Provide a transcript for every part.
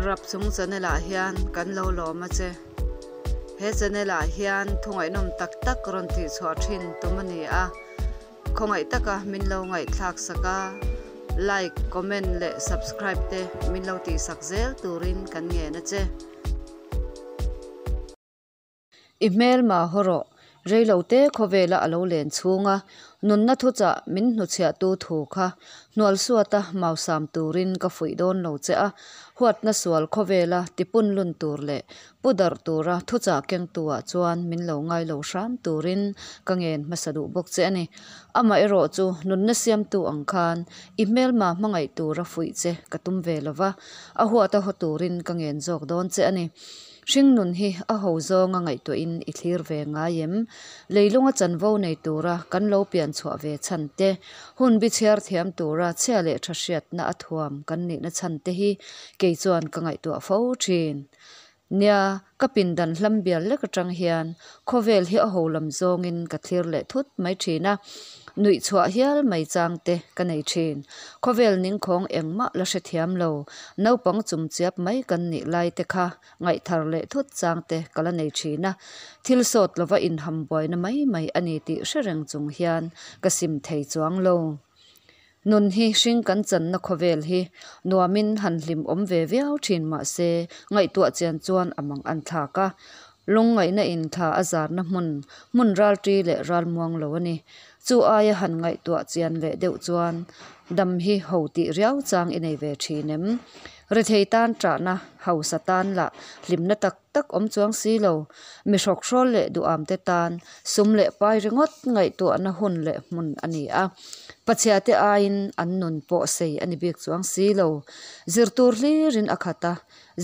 Rapchung channel ah hian kan lo lawm a che. He channel ah hian thu ngaihnawm tak tak rawn tih chhuah thin tum a ni a. Khawngaih taka min lo ngaihthlak sak a, like, comment leh subscribe te min lo tih sak zel turin kan ngen a che. I hmelma haw rawh, reilote khawvela a lo len chhunga nunna thuchah min hnuchhiahtu thu kha hnualsuata mausam turin ka fuih dawn lo che a, huatna sual khawvela tipun lun tur leh pu darh tura thuchah kengtuah chuan min lo ngai lo hram turin ka ngen hmasa duh bawk che a ni. Amaherawh chu nunna siamtu ang khan i hmelma hmangaih tura fuih che ka tum ve lova, a huata haw turin ka ngen zawk dawn che a ni. Hringnun hi a ho zawnga ngaihtuahin i thlir ve ngai em? Leilunga chanvo nei tura kan lo pian chhuah ve chhan te, hun bi chhiar thiam tura chhia leh tha hriatna a thuam kan nihna chhan te hi kei chuan ka ngaihtuah fo thin. Nia, ka pindan hlam bial lek atang hian khawvel hi a ho lam zawngin ka thlir leh thut mai thin a, Nuih chhuah hial mai chang te ka nei thin. Khawvel ningkhawng engmah la hrethiam lo, naupang chumchiap mai kan nih lai te kha ngaihthar leh thut chang te ka la nei thin a. Thil sawt lova inham buaina mai mai a ni tih hre reng chung hian ka sim thei chuang lo. Nun hi hring kan channa khawvel hi nuamin han hlim awm ve viau thin mah se ngaihtuah chian chuan a mang an thlak a. Lungngaihna in thla a zarna hmun, hmun ralṭi leh ralmuang lo a ni. Chu aia han ngaihtuah chian leh deuh chuan dam hi ho tih riau chang i nei ve thin em? Rethei tan ṭahna, hausa tan lah hlimna tak tak awm chuang si lo. Mi hrawkhrawl leh duhamte tan sum leh pai ringawt ngaihtuahna hun leh hmun a ni a. Pachhiate aiin an nun pawh sei a ni bik chuang si lo. Zirtur hlirin a khat a,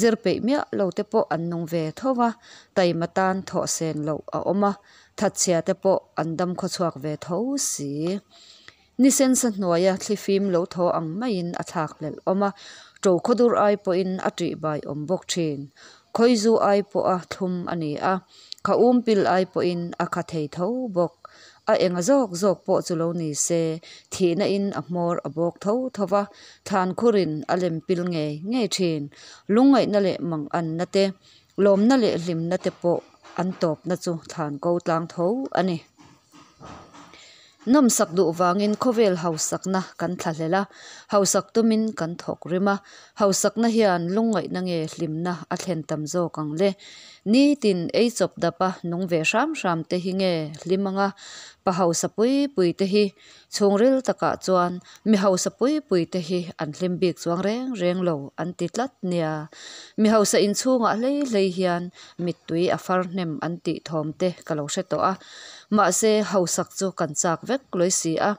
Zir peih miah lo te pawh an nung ve tho va, taima tan thawh sen loh a awm a, thatchhia te pawh an dam khawchhuak ve tho si. Ni sensa hnuaia thlifim lo thaw ang maiin a thlak hlelh awm a, ṭo khawdur ai pawhin a ṭih bai awm bawk ṭhin. Khawizu ai pawha thlum a ni a, kha um pil ai pawhin a kha thei tho bawk. A enga zawk zawk pawh chu lo ni se, thihna in a hmawr a bawk tho tho va, thlan khurin a lem pil ngei ngei thin. Lungngaihna leh manganna te, lawmna leh hlimna te pawh an tawpna chu thlan ko tlang tho a ni. Nawmsak duh vangin khawvel hausakna kan thlahlel a, hausak tumin kan thawk rim a, hausakna hian lungngaihna nge hlimna a thlen tam zawk ang le. Nitin ei chawp dap a nung ve hram hram te hi nge hlim anga pa hausa pui pui te hi chhungril takah chuan mi hausa pui pui te hi an hlim bik chuang reng reng lo an ti tlat nia. Mi hausa inchhungah hlei hlei hian mittui a far hnem an tih thawm te ka lo hre tawh a. Mahse hausak chu kan chak vek lawi si a,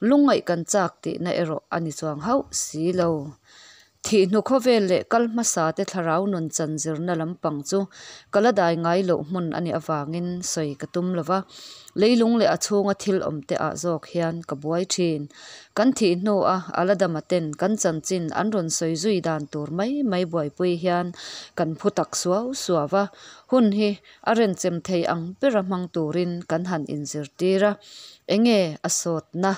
lungngaih kan chak tihna erawh a ni chuang hauh si lo. Thih hnu khawvel leh kal hmasa te thlarau nun chan zirna lampang chu ka la dai ngai loh hmun a nih avangin sawi ka tum lo va, leilung leh a chhunga thil awm te ah zawk hian ka buai thin. Kan thih hnu a ala dama ten kan chanchin an rawn sawi zui dan tur mai mai buaipui hian kan phu tak suau suau va, hun hi a renchem thei ang bera hmang turin kan han inzirtir a, enge a sawtna?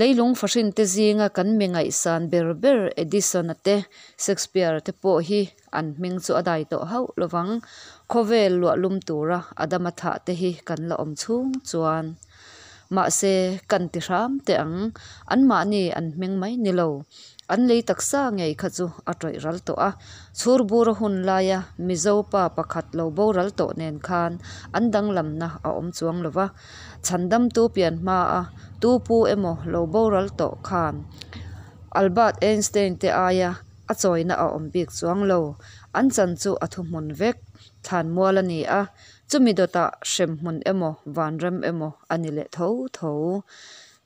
Leilung fahrin te zinga kan mi ngaihsan ber ber Edison-a te, Shakespeare-a te pawh hi an hming chu a dai tawh hauh lovang. Khawvel luahlum tura Adama thah te hi kan la awm chhung chuan. Mahse, kan ti hram teh ang, anmahni an hming mai ni lo. An lei taksa ngei kha chu a tawih ral tawh a, chhurbura hun laia Mizo pa pakhat lo boral tawh nen khan an danglamna a awm chuang lo va. Chhandamtu pian hmaa tu pu emaw lo boral tawh khan Albert Einstein te aia a chawina a awm bik chuang lo. An chan chu a thuhmun vek thlan mual a ni a, chumi dawtah hremhmun emaw vanram emaw a ni leh tho tho.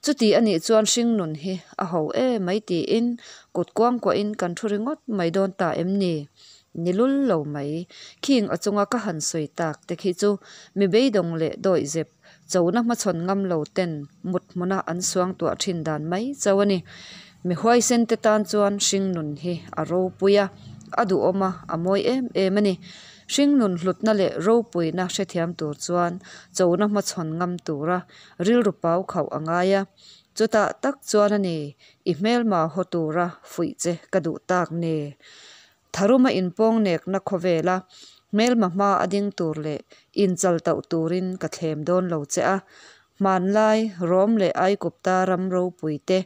Chuti a nih chuan hringnun hi a ho e mai tiin kut kuangkuahin kan thu ringawt mai dawn ta em ni? Ni lul lo mai. Khing a chunga ka han sawi tak te khi chu mi beidawng leh dawihzep chona hmachhawn ngam lo ten mut hmuna an suang tuah thin dan mai chauh a ni. Mi huaisen te tan chuan hringnun hi a ropui a, a duhawm a, a mawi em em a ni. Hringnun hlutna leh ropuina hrethiam tur chuan chona hmachhawn ngam tura rilru pau khauh a ngai a, chutah tak chuan a ni, i hmelma haw tura fuih che ka duh tak ni. Tharuma inpawng nekna khawvela hmelma hma a ding tur leh inchaltauh turin ka thlem dawn lo che a. Hmanlai Rom leh Aigupta ram ropuite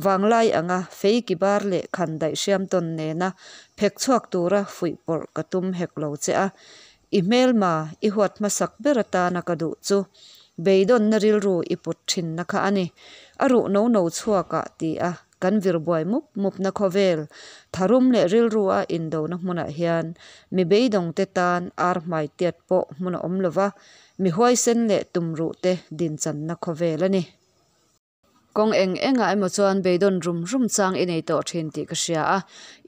vanglai anga feikibar leh khandaih hriamtawn nena phek chhuak tura fuihpawrh ka tum hek lo che a. I hmelma i huat hmasak ber atana ka duh chu beidawnna rilru i put thinna kha a ni. A ruh no no chhuakah ti a kan vir buai mup mupna khawvel tharum leh rilrua indona hmunah hian mi beidawngte tan ar hmai tiat pawh hmun a awm lova, mi huaisen leh tumruhte dinchanna khawvel a ni. Kawng eng engah emaw chuan beidawn rum rum chang i nei tawh thin tih ka hria a,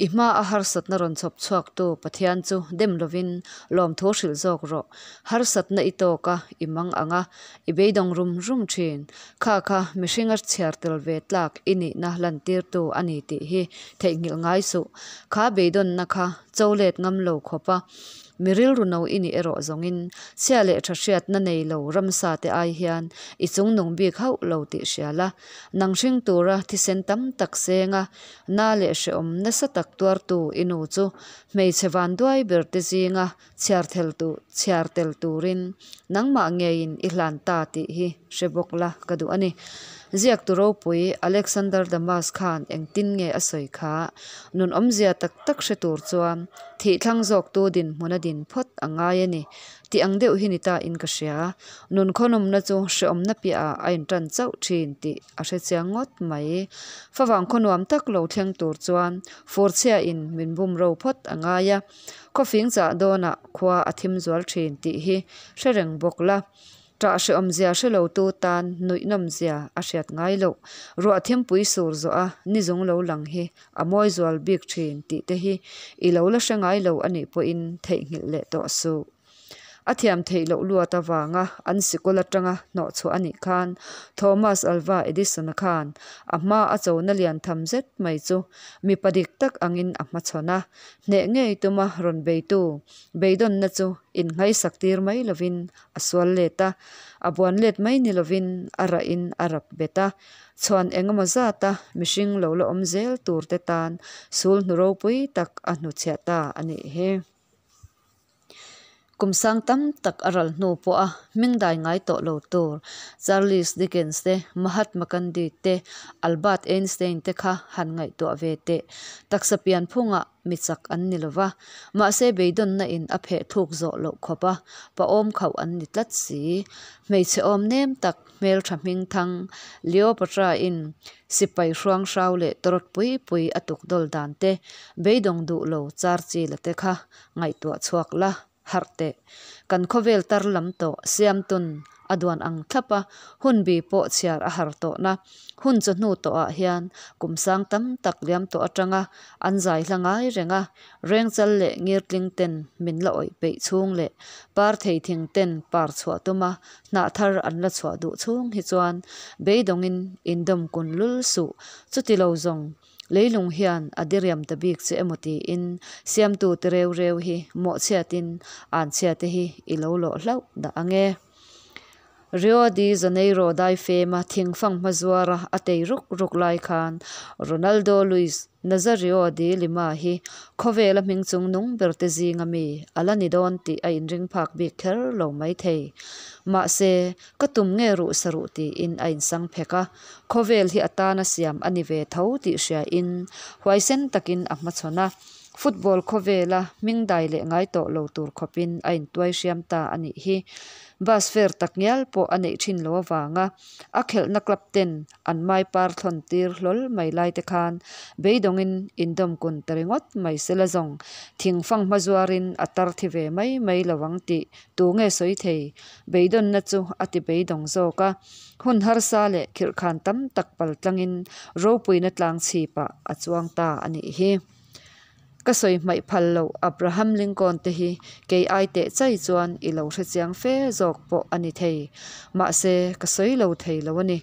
i hma a harsatna rawn chhawp chhuaktu Pathian chu dem lovin lawmthu hrilh zawk rawh. Harsatna i tawk a, i mang ang a, i beidawng rum rum thin. Kha kha mihringa chhiar tel ve tlak i nihna lantirtu a ni tih hi theihnghilh ngai suh. Kha beidawnna kha cho let ngam lo khawp a, Mi rilru no i nih erawh zawngin chhia leh tha hriatna nei lo ramsa te ai hian i chungnung bik hauh lo tih hria la. Nang hring tura thisen tam tak senga na leh hrehawm nasa tak tuartu i nu chu hmeichhe vanduai ber te zinga chhiar tel chhiar tel turin nangmah ngeiin i hlan ta tih hi hre bawk la ka duh a ni. Ziaktu ropui Alexander Damas khan engtin nge a sawi kha? Nun awmzia tak tak hre tur chuan thih thlang zawktu dinhmun a din phawt a ngai a ni tih ang deuh hi ni ta in ka hria. Nun khawnawmna chu hreawmna piahah a intan chauh thin tih a hre chiang ngawt mai. Favang khawnuam tak lo thleng tur chuan furchhiain min bum ro phawt a ngai a, khawfing chah dawnah khua a thim zual thin tih hi hre reng bawk la. Ṭah hrehawmzia hre lotu tan nuihnawmzia a hriat ngai loh. Ruah thimpui sur zawh a nizung lo lang hi a mawi zual bik ṭhin tih te hi i lo la hre ngai lo a nih pawhin theihnghilh leh tawh suh. A thiam theih loh luat avanga an sikul aṭanga hnawhchhuah a nih khan Thomas Alva Edison-a khan a hma a chona lian tham zet mai chu mipa dik tak angin a hmachhawn a, hneh ngei tuma rawn beitu beidawnna chu innghaihsak tir mai lovin A sual let a, a buan let mai ni lovin a rahin a rap bet a, chhuan engemaw zata mihring lo la awm zel tur te tan sul hnu ropui tak a hnuchhiah ta a nih hi. Kum sang tam tak a ral hnu pawha hming dai ngai tawh lo tur Charles Dickens te, Mahatma Gandhi te, Albert Einstein te kha han ngaihtuah ve teh. Taksa pianphungah Mi chak an ni lova, mahse beidawnna in a pheh thuk zawh loh khawp a, paawm khauh an ni tlat si. Hmeichhe awm nem tak hmeltha hming thang Leopatra in sipai hruang hrau leh tawrawt pui pui a tuk dawl dan te, beidawng duh lo char chi la te kha ngaihtuah chhuak la. Harh teh. Kan khawvel tar lam tawh siamtun a duan ang thlap a, hun bi pawh chhiar a har tawhna. Hun chawhnu tawhah hian kum sang tam tak liam tawh atanga an zai hla ngai reng a, rengchal leh ngirtling ten min la awih peih chhung leh par thei thing ten par chhuah tuma hnah thar an la chhuah duh chhung hi chuan beidawngin indawm kun lul suh. Chuti lo zawng Leilung hian a diriam ta bik che emaw tiin siamtu te reu reu hi mawhchhiatin anchhia te hi i lo lawh hlauh dah ang e. Rio de Janeiro daifema thingfang hma zuara a tei ruk ruk lai khan Ronaldo Luis Nazario de Lima hi khawvela hming chung nung ber te zinga mi a la ni dawn tih a inring phak bik kher lo maithei. Mahse, ka tum nge ruh saruh tiin a insang phek a. Khawvel hi a tana siam a ni ve tho tih hriain huaisen takin a hmachhawn a, football khawvela hming dai leh ngai tawh lo tur khawpin a intuai hriam ta a nih hi. Bus fare tak ngial pawh a neih thin lo avanga a khelhna club ten an mai par thlawn tir hlawl mai lai te khan beidawngin indawm kun ta ringawt mai sela zawng thing fang hma zuarin a tar thi ve mai mai lo ang tih tu nge sawi thei beidawnna chu a ti beidawng zawk a. Hun harsa leh khirhkhan tam tak pal tlangin ropuina tlang chhipah a chuang ta a nih hi. Ka sawi hmaih phal loh Abraham Lincoln te hi kei ai teh chai chuan i lo hre chiang fe zawk pawh a ni thei. Mahse, ka sawi lo thei lo a ni.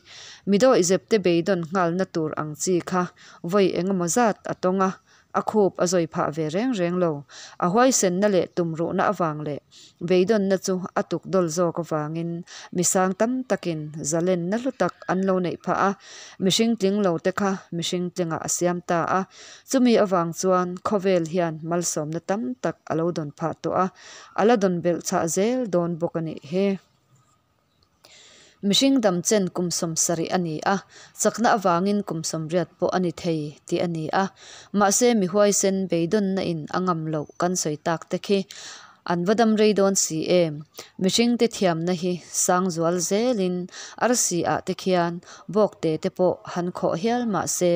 Midawih zep te beidawn nghalna tur ang chi kha vawi engemaw zat a tawng a. A khup a zawi phah ve reng reng lo. A huaisenna leh tumruhna avang leh beidawnna chu a tuk dawl zawk avangin mi sang tam takin zalenna hlu tak an lo neih phah a, mihring tling lo te kha mihring tlingah a siam ta a. Chumi avang chuan khawvel hian malsawmna tam tak a lo dawn phah tawh a, a la dawn belh chhah zel dawn bawk a nih hi. Mihring dam chen kum 70 a ni a, chakna avangin kum 80 pawh a ni thei tih a ni a. Mahse mi huaisen beidawnna in a ngam loh kan sawi tak te khi an va dam rei dawn si em? Mihringte thiamna hi sang zual zelin arsi ah te khian bawkte te pawh han khawh hial mahse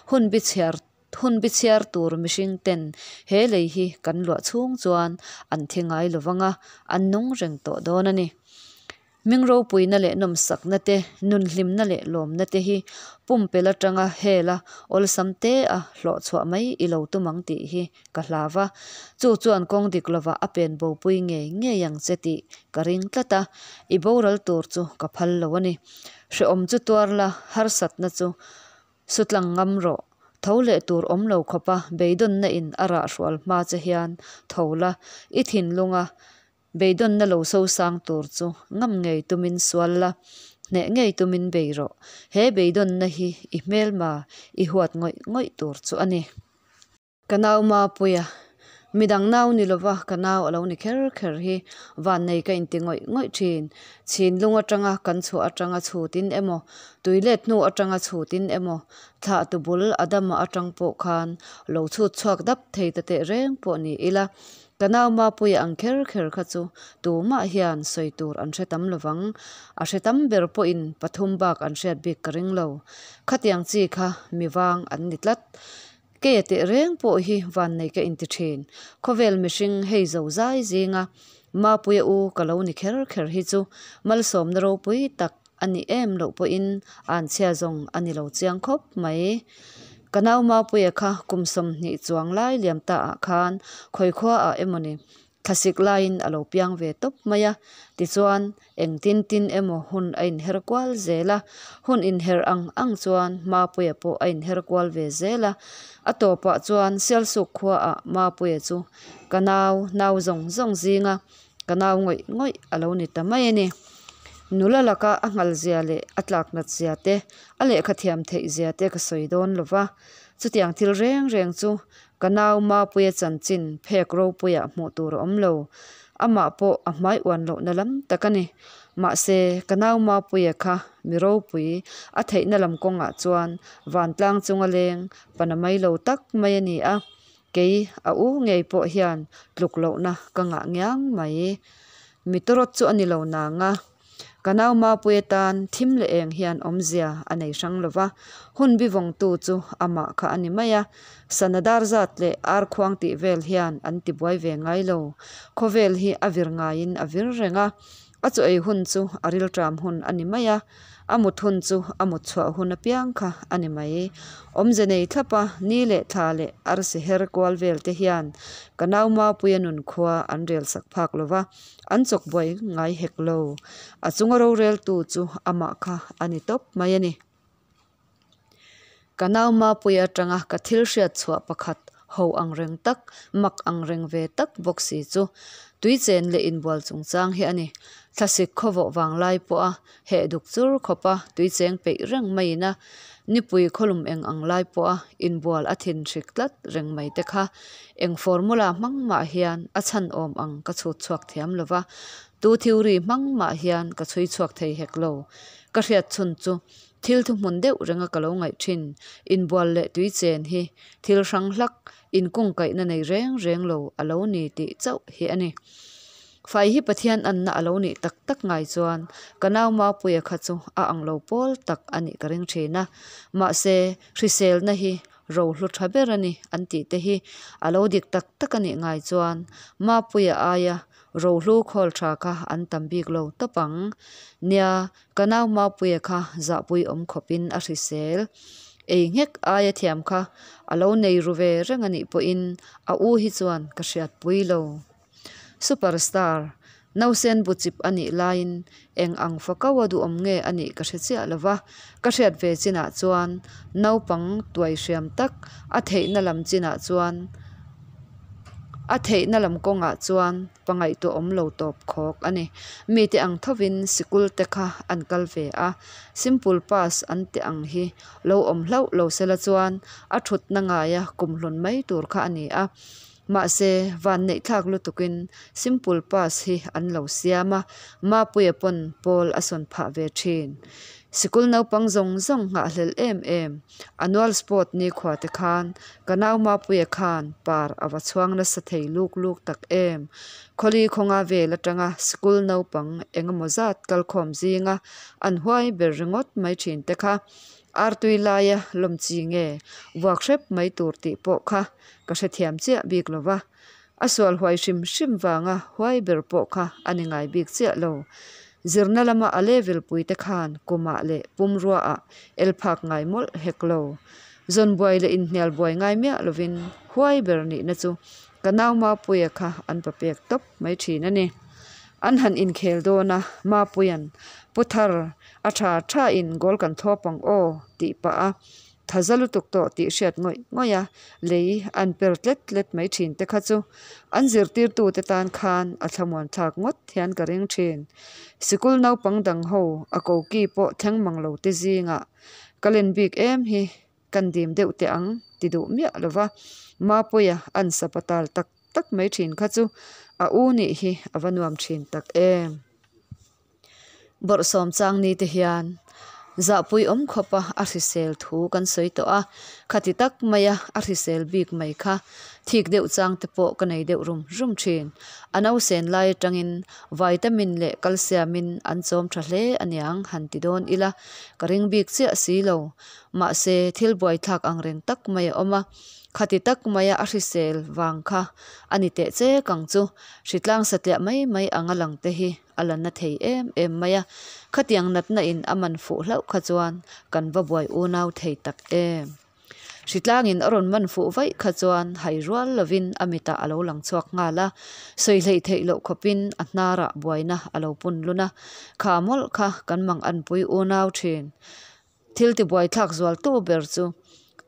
hun bi chhiar Hun bi chhiar tur mihring ten he lei hi kan luah chhung chuan an thi ngai lo vang a, an nung reng tawh dawn a ni. Hming ropuina leh nawmsakna te, nunhlimna leh lawmna te hi pumpelh atanga hela awlsam te a hlawh chhuah mai i lo tum ang tih hi ka hlau va. Chu chuan kawng dik lovah a pen bopui ngei ngei ang che tih ka ring tlat a, i boral tur chu ka phal lo a ni. Hrehawm chu tuar la, harsatna chu Sutlang ngam rawh. Tho leh tur awm lo khawpa beidawnna in a rah hrual hma che hian tho la, i thinlunga beidawnna lo sosang tur chu ngam ngei tumin sual la, hneh ngei tumin bei rawh. He beidawnna hi i hmelma i huat ngawih ngawih tur chu a ni. Ka nau Mapuia, midang nau ni lova ka nau a lo ni kher kher hi vannei ka inti ngawih ngawih thin. Chhinlung atanga kan chhuah atanga chhutin emaw, tuilet hnu atanga chhutin emaw, thlah tu bul Adama atang pawh khan lo chhut chhuak dap thei ta teh reng pawh ni ila, ka nau Mapuia ang kher kher kha chu tumah hian sawi tur an hre tam lovang. A hre tam ber pawhin pathum bak an hriat bik ka ring lo. Khatiang chi kha mi vang an ni tlat. Kei a teh reng pawh hi vannei ka inti thin. Khawvel mihring hei zo zai zinga Mapuia u ka lo ni kher kher hi chu malsawmna ropui tak a ni em loh pawhin anchhia zawng a ni lo chiang khawp mai. Ka nau Mapuia kha kum 20 chuang lai liam ta ah khan khawikhua ah emaw ni Thlasik laiin a lo piang ve tawp mai a, tichuan engtin tin emaw hun a inher kual zel a, hun inher ang ang chuan Mapuia pawh a inher kual ve zel a, a tawpah chuan Sialsuk khuaah Mapuia chu ka nau nau zawng zawng zinga ka nau ngawih ngawih a lo ni ta mai a ni. Nula laka a nghal zia leh a tlak nat zia te, a lehkha thiam theih zia te ka sawi dawn lo va, chutiang thil reng reng chu Ka nau Mapuia chanchin phek ropuiah hmuh tur a awm lo. Amah pawh a hmai uan lohna lam tak a ni. Mahse, ka nau Mapuia kha mi ropui a theihna lam kawngah chuan vantlang chunga leng pana mai lo tak mai a ni a. Kei a u ngei pawh hian tluk lohna ka ngah ngiang mai. Mi tawrawt chu a ni lo nang a. Ka nau Mapuia tan thim leh eng hian awmzia a nei hrang lo va, hun bi vawngtu chu amah kha a ni mai a. Sana dar zat leh ar khuang tih vel hian an ti buai ve ngai lo. Khawvel hi a vir ngaiin a vir reng a, a chaw ei hun chu a rilṭam hun a ni mai a, a mut hun chu a mut chhuah hun apiang kha a ni mai. Awmze nei thlap a, ni leh thla leh arsi her kual vel te hian ka nau Mapuia nun khua an rel sak phak lo va. An chawk buai ngai hek lo. A chunga roreltu chu amah kha a ni tawp mai a ni. Ka nau Mapuia atanga ka thil hriat chhuah pakhat ho ang reng tak, mak ang reng ve tak bawk si chu tuichen leh inbual chungchang hi a ni. Thlasik khawvawh vanglai pawha heh duk chur khawpa tuicheng peih reng maiin a, nipui khawlum eng ang lai pawha inbual a thin hrik tlat reng mai te kha eng formula hmang mah hian a chhan awm ang ka chhut chhuak thiam lo va, tu theory hmang mah hian ka chhui chhuak thei hek lo. Ka hriat chhun chu thil thuhmun deuh renga ka lo ngaih thin, inbual leh tuichen hi thil hrang hlak inkungkaihna nei reng reng lo a lo ni tih chauh hi a ni. Fai hi Pathian anna a lo nih tak tak ngai chuan ka nau Mapuia kha chu a ang lo pawl tak a nih ka ring thin a. Mahse, hriselna hi rohlu tha ber a ni an tih te hi a lo dik tak tak a nih ngai chuan Mapuia aia rohlu khawl tha kha an tam bik lo tawp ang. Nia, ka nau Mapuia kha zahpui awm khawpin a hrisel. Ei nghek aia thiam kha a lo nei ru ve reng a nih pawhin a u hi chuan ka hriatpui lo. Super star. Nausen buchip a nih laiin eng ang fakaua duhawm nge a nih ka hre chiah lo va, ka hriat ve chinah chuan naupang tuai hriam tak, a theihna lam chinah chuan a theihna lam kawngah chuan pa ngaihtuah awm lo tawp khawk a ni. Mite ang thovin sikul te kha an kal ve a, simple pass an tih ang hi lo awm hlauh lo sela chuan a thutna ngaia kumhlun mai tur kha a ni a. Mahse, vanneihthlak lutukin simple pass hi an lo siam a, Mapuia pawn pawl a sawn phah ve thin. Sikul naupang zawng zawng nghahhlelh em em, annual sport nikhua te khan ka nau Mapuia khan par a va chhuang nasa thei luk luk tak em. Khawli khawnga vel atanga sikul naupang engemaw zat kalkhawm zinga an huai ber ringawt mai thin te kha artui laia lawm chi nge vuak hrep mai tur tih pawh kha ka hrethiam chiah bik lo va, a sual huai hrim hrim vanga huai ber pawh kha a ni ngai bik chiah lo. Zirna lama a level pui te khan kumah leh pumruaah el phak ngai mawlh hek lo. Zawn buai leh inhnial buai ngai miah lovin huai ber nihna chu ka nau Mapuia kha an pa pek tawp mai thin a ni. An han inkhel dawn a, Mapuia'n, Pu Thar, a tha tha in goal kan thlawp ang aw, tih pah a. Tha za lutuk tawh tih hriat ngawih ngawih a, lei an per tlet tlet mai thin te kha chu an zirtirtute tan khan a thlamuan thlak ngawt hian ka ring thin. Sikul naupang dang ho a koki pawh thleng mang lo te zingah ka len bik em hi kan dim deuh teh ang ti duh miah lo va, Mapuia an sapatal tak tak mai thin kha chu a u nih hi a va nuam thin tak em. Bawrhsawm chang ni te hian zahpui awm khawpa a hrisel thu kan sawi tawh a, khati tak maia a hrisel bik mai kha thik deuh chang te pawh ka nei deuh rum rum thin. A nausen lai atangin vitamin leh calcium in an chawm tha hle aniang han ti dawn ila ka ring bik chiah si lo. Mahse thil buaithlak ang reng tak mai a awm a, khati tak maia a hrisel vang kha a ni teh chek ang chu. Hritlang satliah mai mai anga lang te hi a la na thei em em mai a, khatiang natna in a man fuh hlauh kha chuan kan va buai unau thei tak em. Hritlangin a rawn man fuh vaih kha chuan hai rual lovin a mitah a lo lang chhuak nghal a, sawi hleih theih loh khawpin a hnarah buaina a lo pun lun a, kha mawlh kha kan mang anpui unau thin. Thil tibuaithlak zualtu ber chu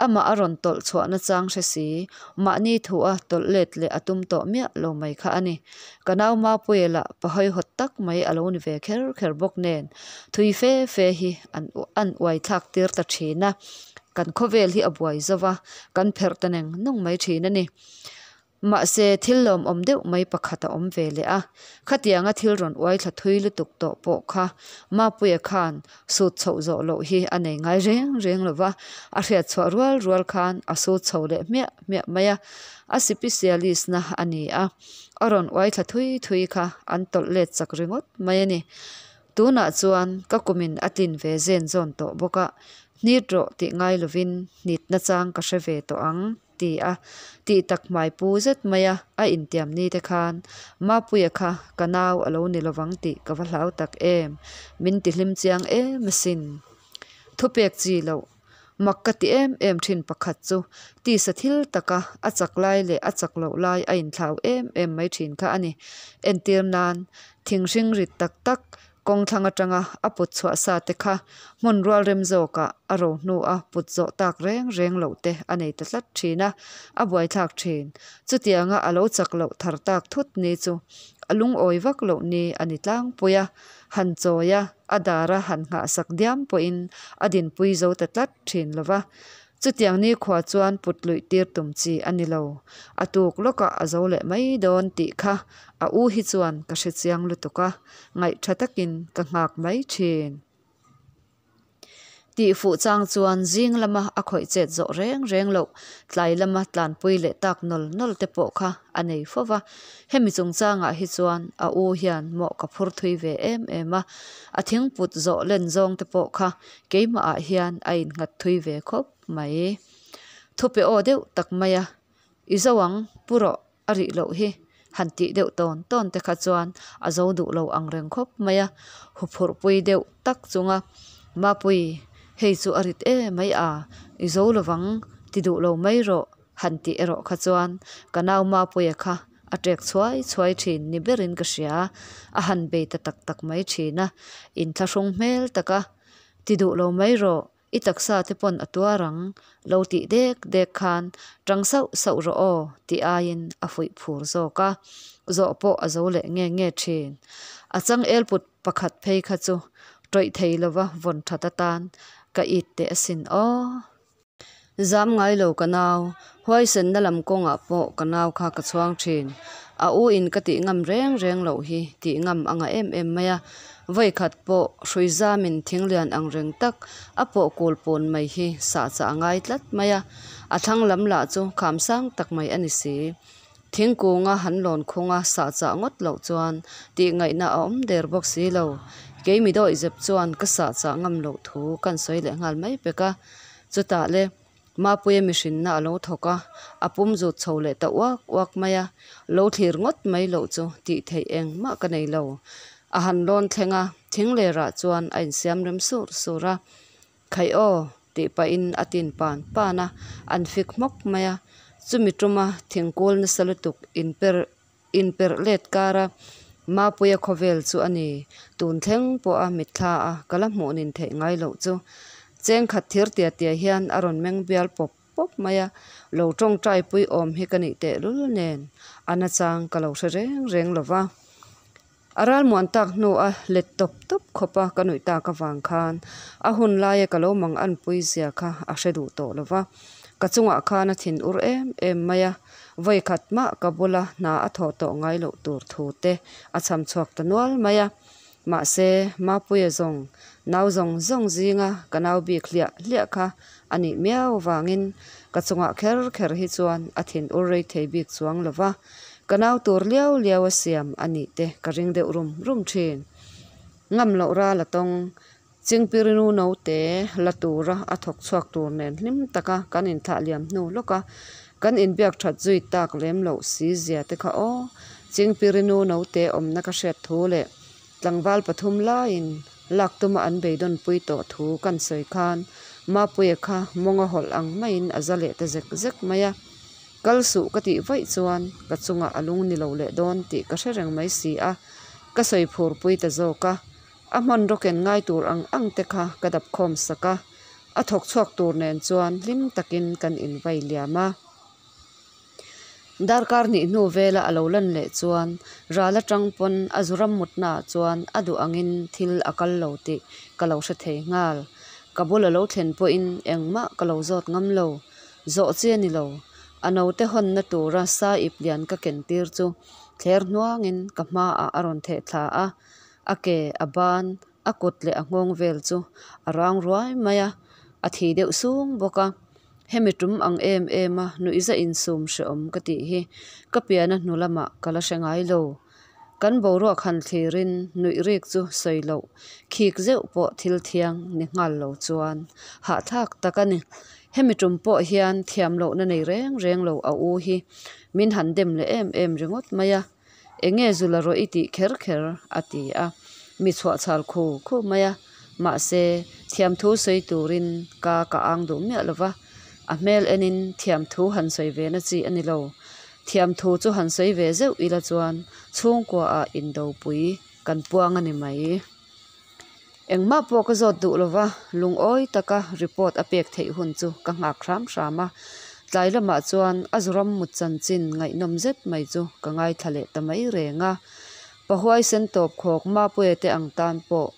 amah a rawn tawlh chhuah nachang hre si, mahni thua tawlh let leh a tum tawh miah lo mai kha a ni. Ka nau Mapuia lah pa hawihawt tak mai a lo ni ve kher kher bawk nen, thui fe fe hi an an uaithlak tir ta thin a, kan khawvel hi a buai zo va, kan pherh ta neng nung mai thin a ni. Mahse, thil lawmawm deuh mai pakhat a awm ve leh a, khatianga thil rawn uai thla thui lutuk tawh pawh kha Mapuia khan sut chhoh zawh loh hi a nei ngai reng reng lo va, a hriat chhuah rual rual khan a sut chho leh hmiah hmiah mai a, a sipisialist na a ni a, a rawn uai thla thui thui kha an tawlh let chak ringawt mai a ni. Tunah chuan ka kumin a tlin ve zen zawn tawh bawk a, hnit rawh tih ngai lovin hnit nachang ka hre ve tawh ang. Ti a, tih tak hmai pu zet mai a, a intiam ni te khan Mapuia kha ka nau a lo ni lovang tih ka va hlau tak em, min ti hlim chiang em asin. Thupek chi loh, mak ka ti em em thin pakhat chu tisa thil taka a chak lai leh a chak loh lai a inthlau em em mai thin kha a ni. Entir nan, thing hring rit tak tak Kawng thlang atanga a put chhuah sa te kha hmun rual rem zawkah a ro hnu a put zawh tak reng reng loh te a nei ta tlat thin a, a buaithlak thin. Chutianga a lo chak loh thar tak thut ni chu a lungawi vak loh ni a ni tlangpui a, han chawi a, a dara han nghahsak diam pawhin a dinpui zo ta tlat thin lo va. Chutiang nikhua chuan put luih tir tum chi a ni lo. A tuk lawkah a zo leh mai dawn tih kha a u hi chuan ka hre chiang lutuk a, ngaihtha takin ka nghak mai thin. Tih fuh chang chuan zing lama a khawih chet zawh reng reng loh, tlai lama tlanpui leh tak nawl nawl te pawh kha a nei fo va. Hemi chungchangah hi chuan a u hian mawh ka phur thui ve em em a, a thingput zawh len zawng te pawh kha Keimahah hian a innghat thui ve khawp mai. Thupe aw deuh tak mai a, I zo ang, pu rawh, a rih loh hi, han tih deuh tawn tawn te kha chuan a zo duh lo ang reng khawp mai a, huphurhpui deuh tak chunga, Mapui, hei chu a rit e mai a, i zo lovang, ti duh lo mai rawh, han tih erawh kha chuan ka nau Mapuia kha a ṭek chhuai chhuai ṭhin ni berin ka hria. A han bei ta tak tak mai ṭhin a, inthlahrung hmel taka, Ti duh lo mai rawh, i taksa te pawn a tuar ang, lo tih dek dek khan ṭang sauh sauh rawh aw, tih aiin a fuih phur zawk a, zawh pawh a zo leh nge nge ṭhin. A changel put pakhat phei kha chu ṭawih thei lova vawn ṭhat atan ka it teh asin aw. Zam ngai lo ka nau, huaisenna lam kawngah pawh ka nau kha ka chhuang thin. A u in ka tih ngam reng reng loh hi tih ngam a ngah em em mai a. Vawi khat pawh hrui zamin thing lian ang reng tak a pawh kul pun mai hi sah chah a ngai tlat mai a. A thlang lam lah chu kham sang tak mai a ni si. Thingkunga han lawn khunga sah chah ngawt loh chuan tih ngaihna a awm der bawk si lo. Kei mi dawihzep chuan ka sah chah ngam loh thu kan sawi leh nghal mai pek a. Chutah le, Mapuia mihrinna a lo thawk a, a pum zut chho leh ta uak uak mai a, lo thlir ngawt mai loh chu tih theih engmah ka nei lo. A han lawn thleng a, thing lerah chuan a insiam rem sur sur a, Khaih aw, tih pahin a tin pan pan a, an fik hmawk mai a, chumi tuma thingkul nasa lutuk inper inperh let kar a, Mapuia khawvel chu a ni, tun thleng pawha mitthla a ka la hmuh nin theih ngai loh chu. Cheng khat thir tia tia hian a rawn meng bial pawp pawp mai a, lo tawngtai pui awm hi ka nih tehlul nen a nachang ka lo hre reng reng lo va. A ralmuan tak hnu a let tawp tawp khawp a ka nuih tak avang khan a hun laia ka lo mang anpui zia kha a hre duh tawh lo va, ka chungah khan a thin ur em em mai a, vawi khat mah ka bula hna a thawh tawh ngai loh tur thu te a chham chhuak ta nual mai a. Mahse, Mapuia zawng nau zawng zawng zinga ka nau bik hliah hliah kha a nih miau vangin ka chungah kher kher hi chuan a thin ur rei thei bik chuang lo va, Ka nau tur liau liau a siam a nih te ka ring deuh rum rum thin. Ngam loh ral a tawng. Chingpirinu naute la tura a thawk chhuak tur nen hlim taka kan inthlah liam hnu lawka kan inbiak that zui tak lem loh si zia te kha aw. Chingpirinu naute awmna ka hriat thu leh tlangval pathum laiin lak tuma an beidawnpui tawh thu kan sawi khan Mapuia kha mawng a hawlh ang maiin a za leh ta zek zek mai a. Kal suh ka tih vaih chuan ka chungah a lung ni lo leh dawn tih ka hre reng mai si a, ka sawi phur pui ta zawk a. A hmanraw ken ngai tur ang ang te kha ka dap khawm sak a, a thawk chhuak tur nen chuan hlim takin kan invai liam a. Darkar hnih hnu vela a lo lan leh chuan ral atang pawn a zu ram mutnaah chuan a duh angin thil a kal lo tih ka lo hre thei nghal. Ka bul a lo thlen pawhin engmah ka lo zawt ngam lo. Zawh chi a ni lo. A naute hawnna tura sa ip lian ka ken tir chu thler hnuangin ka hmaah a rawn theh thla a, a ke, a ban, a kut leh a nghawng vel chu a rang ruai mai a, a thi deuh sung bawk a. Hemi tum ang em em a nuihza insum hrehawm ka tih hi ka piana hnu lamah ka la hre ngai lo. Kan boruak han thlirin nuih rik chu sawi loh khik zeuh pawh thil thiang ni nghal lo chuan hahthlak tak a ni. Hemi tum pawh hian thiam lohna nei reng reng lo a u hi min han dem leh em em ringawt mai a. Enge zula rawh i tih kher kher a ti a, mi chhuah chhal khu khu mai a. Mahse, thiamthu sawi turin ka ka ang duh miah lo va, a hmel enin thiamthu han sawi ve na chi a ni lo. Thiamthu chu han sawi ve zeuh ila chuan chhungkuaah indopui kan puang a ni mai. Engmah pawh ka zawt duh lova, lungawi taka report a pek theih hun chu ka nghak hram hram a. Tlai lamah chuan a zuram mut chanchin ngaihnawm zet mai chu ka ngaithla leh ta mai reng a. Pahuai sen tawp khawk Mapuia te ang tan pawh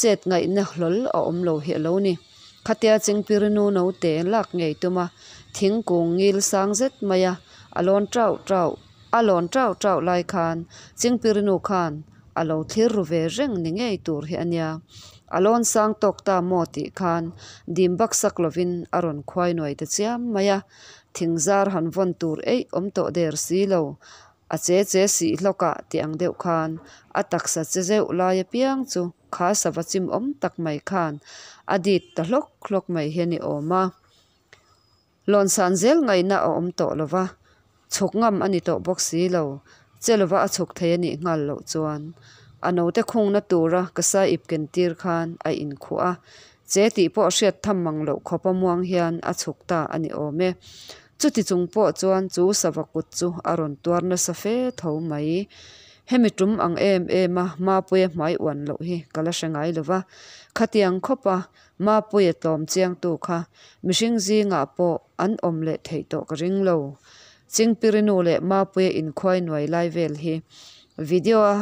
Chet ngaihna hlawl a awm lo hi a lo ni. Khatia Chingpirinu naute lak ngei tum a, thingkung ngil sang zet mai a, a lawn tauh tauh, a lawn tauh tauh lai khan Chingpirinu khan a lo thlir ru ve reng ni ngei tur hi a nia. A lawn sang tawk ta maw tih khan dim baksak lovin a rawn khuai nuai ta chiam mai a, thingzar han vawn tur eih awm tawh der si lo. A che che sih hlawk ah tih ang deuh khan a taksa che zeuh lai apiang chu kha sava chim awm tak mai khan a dit ta hlawk hlawk mai hi a ni awm a. Lawnsan zel ngaihna a awm tawh lo va, chhuk ngam a ni tawh bawk si lo, che lova a chhuk thei a nih nghal loh chuan a note khungna tura ka sa ip ken tir khan a inkhuh a, che tih pawh hriat tham mang loh khawpa muang hian a chhuk ta a ni awm e. Chuti chung pawh chuan chu sava kut chu a rawn tuar nasa fe tho mai. Hemi tum ang em em a Mapuia hmai uan loh hi ka la hre ngai lo va, khatiang khawpa Mapuia tlawm chiangtu kha mihring zingah pawh an awm leh theih tawh ka ring lo. Chingpirinu leh Mapuia inkhuai nuai lai vel hi video a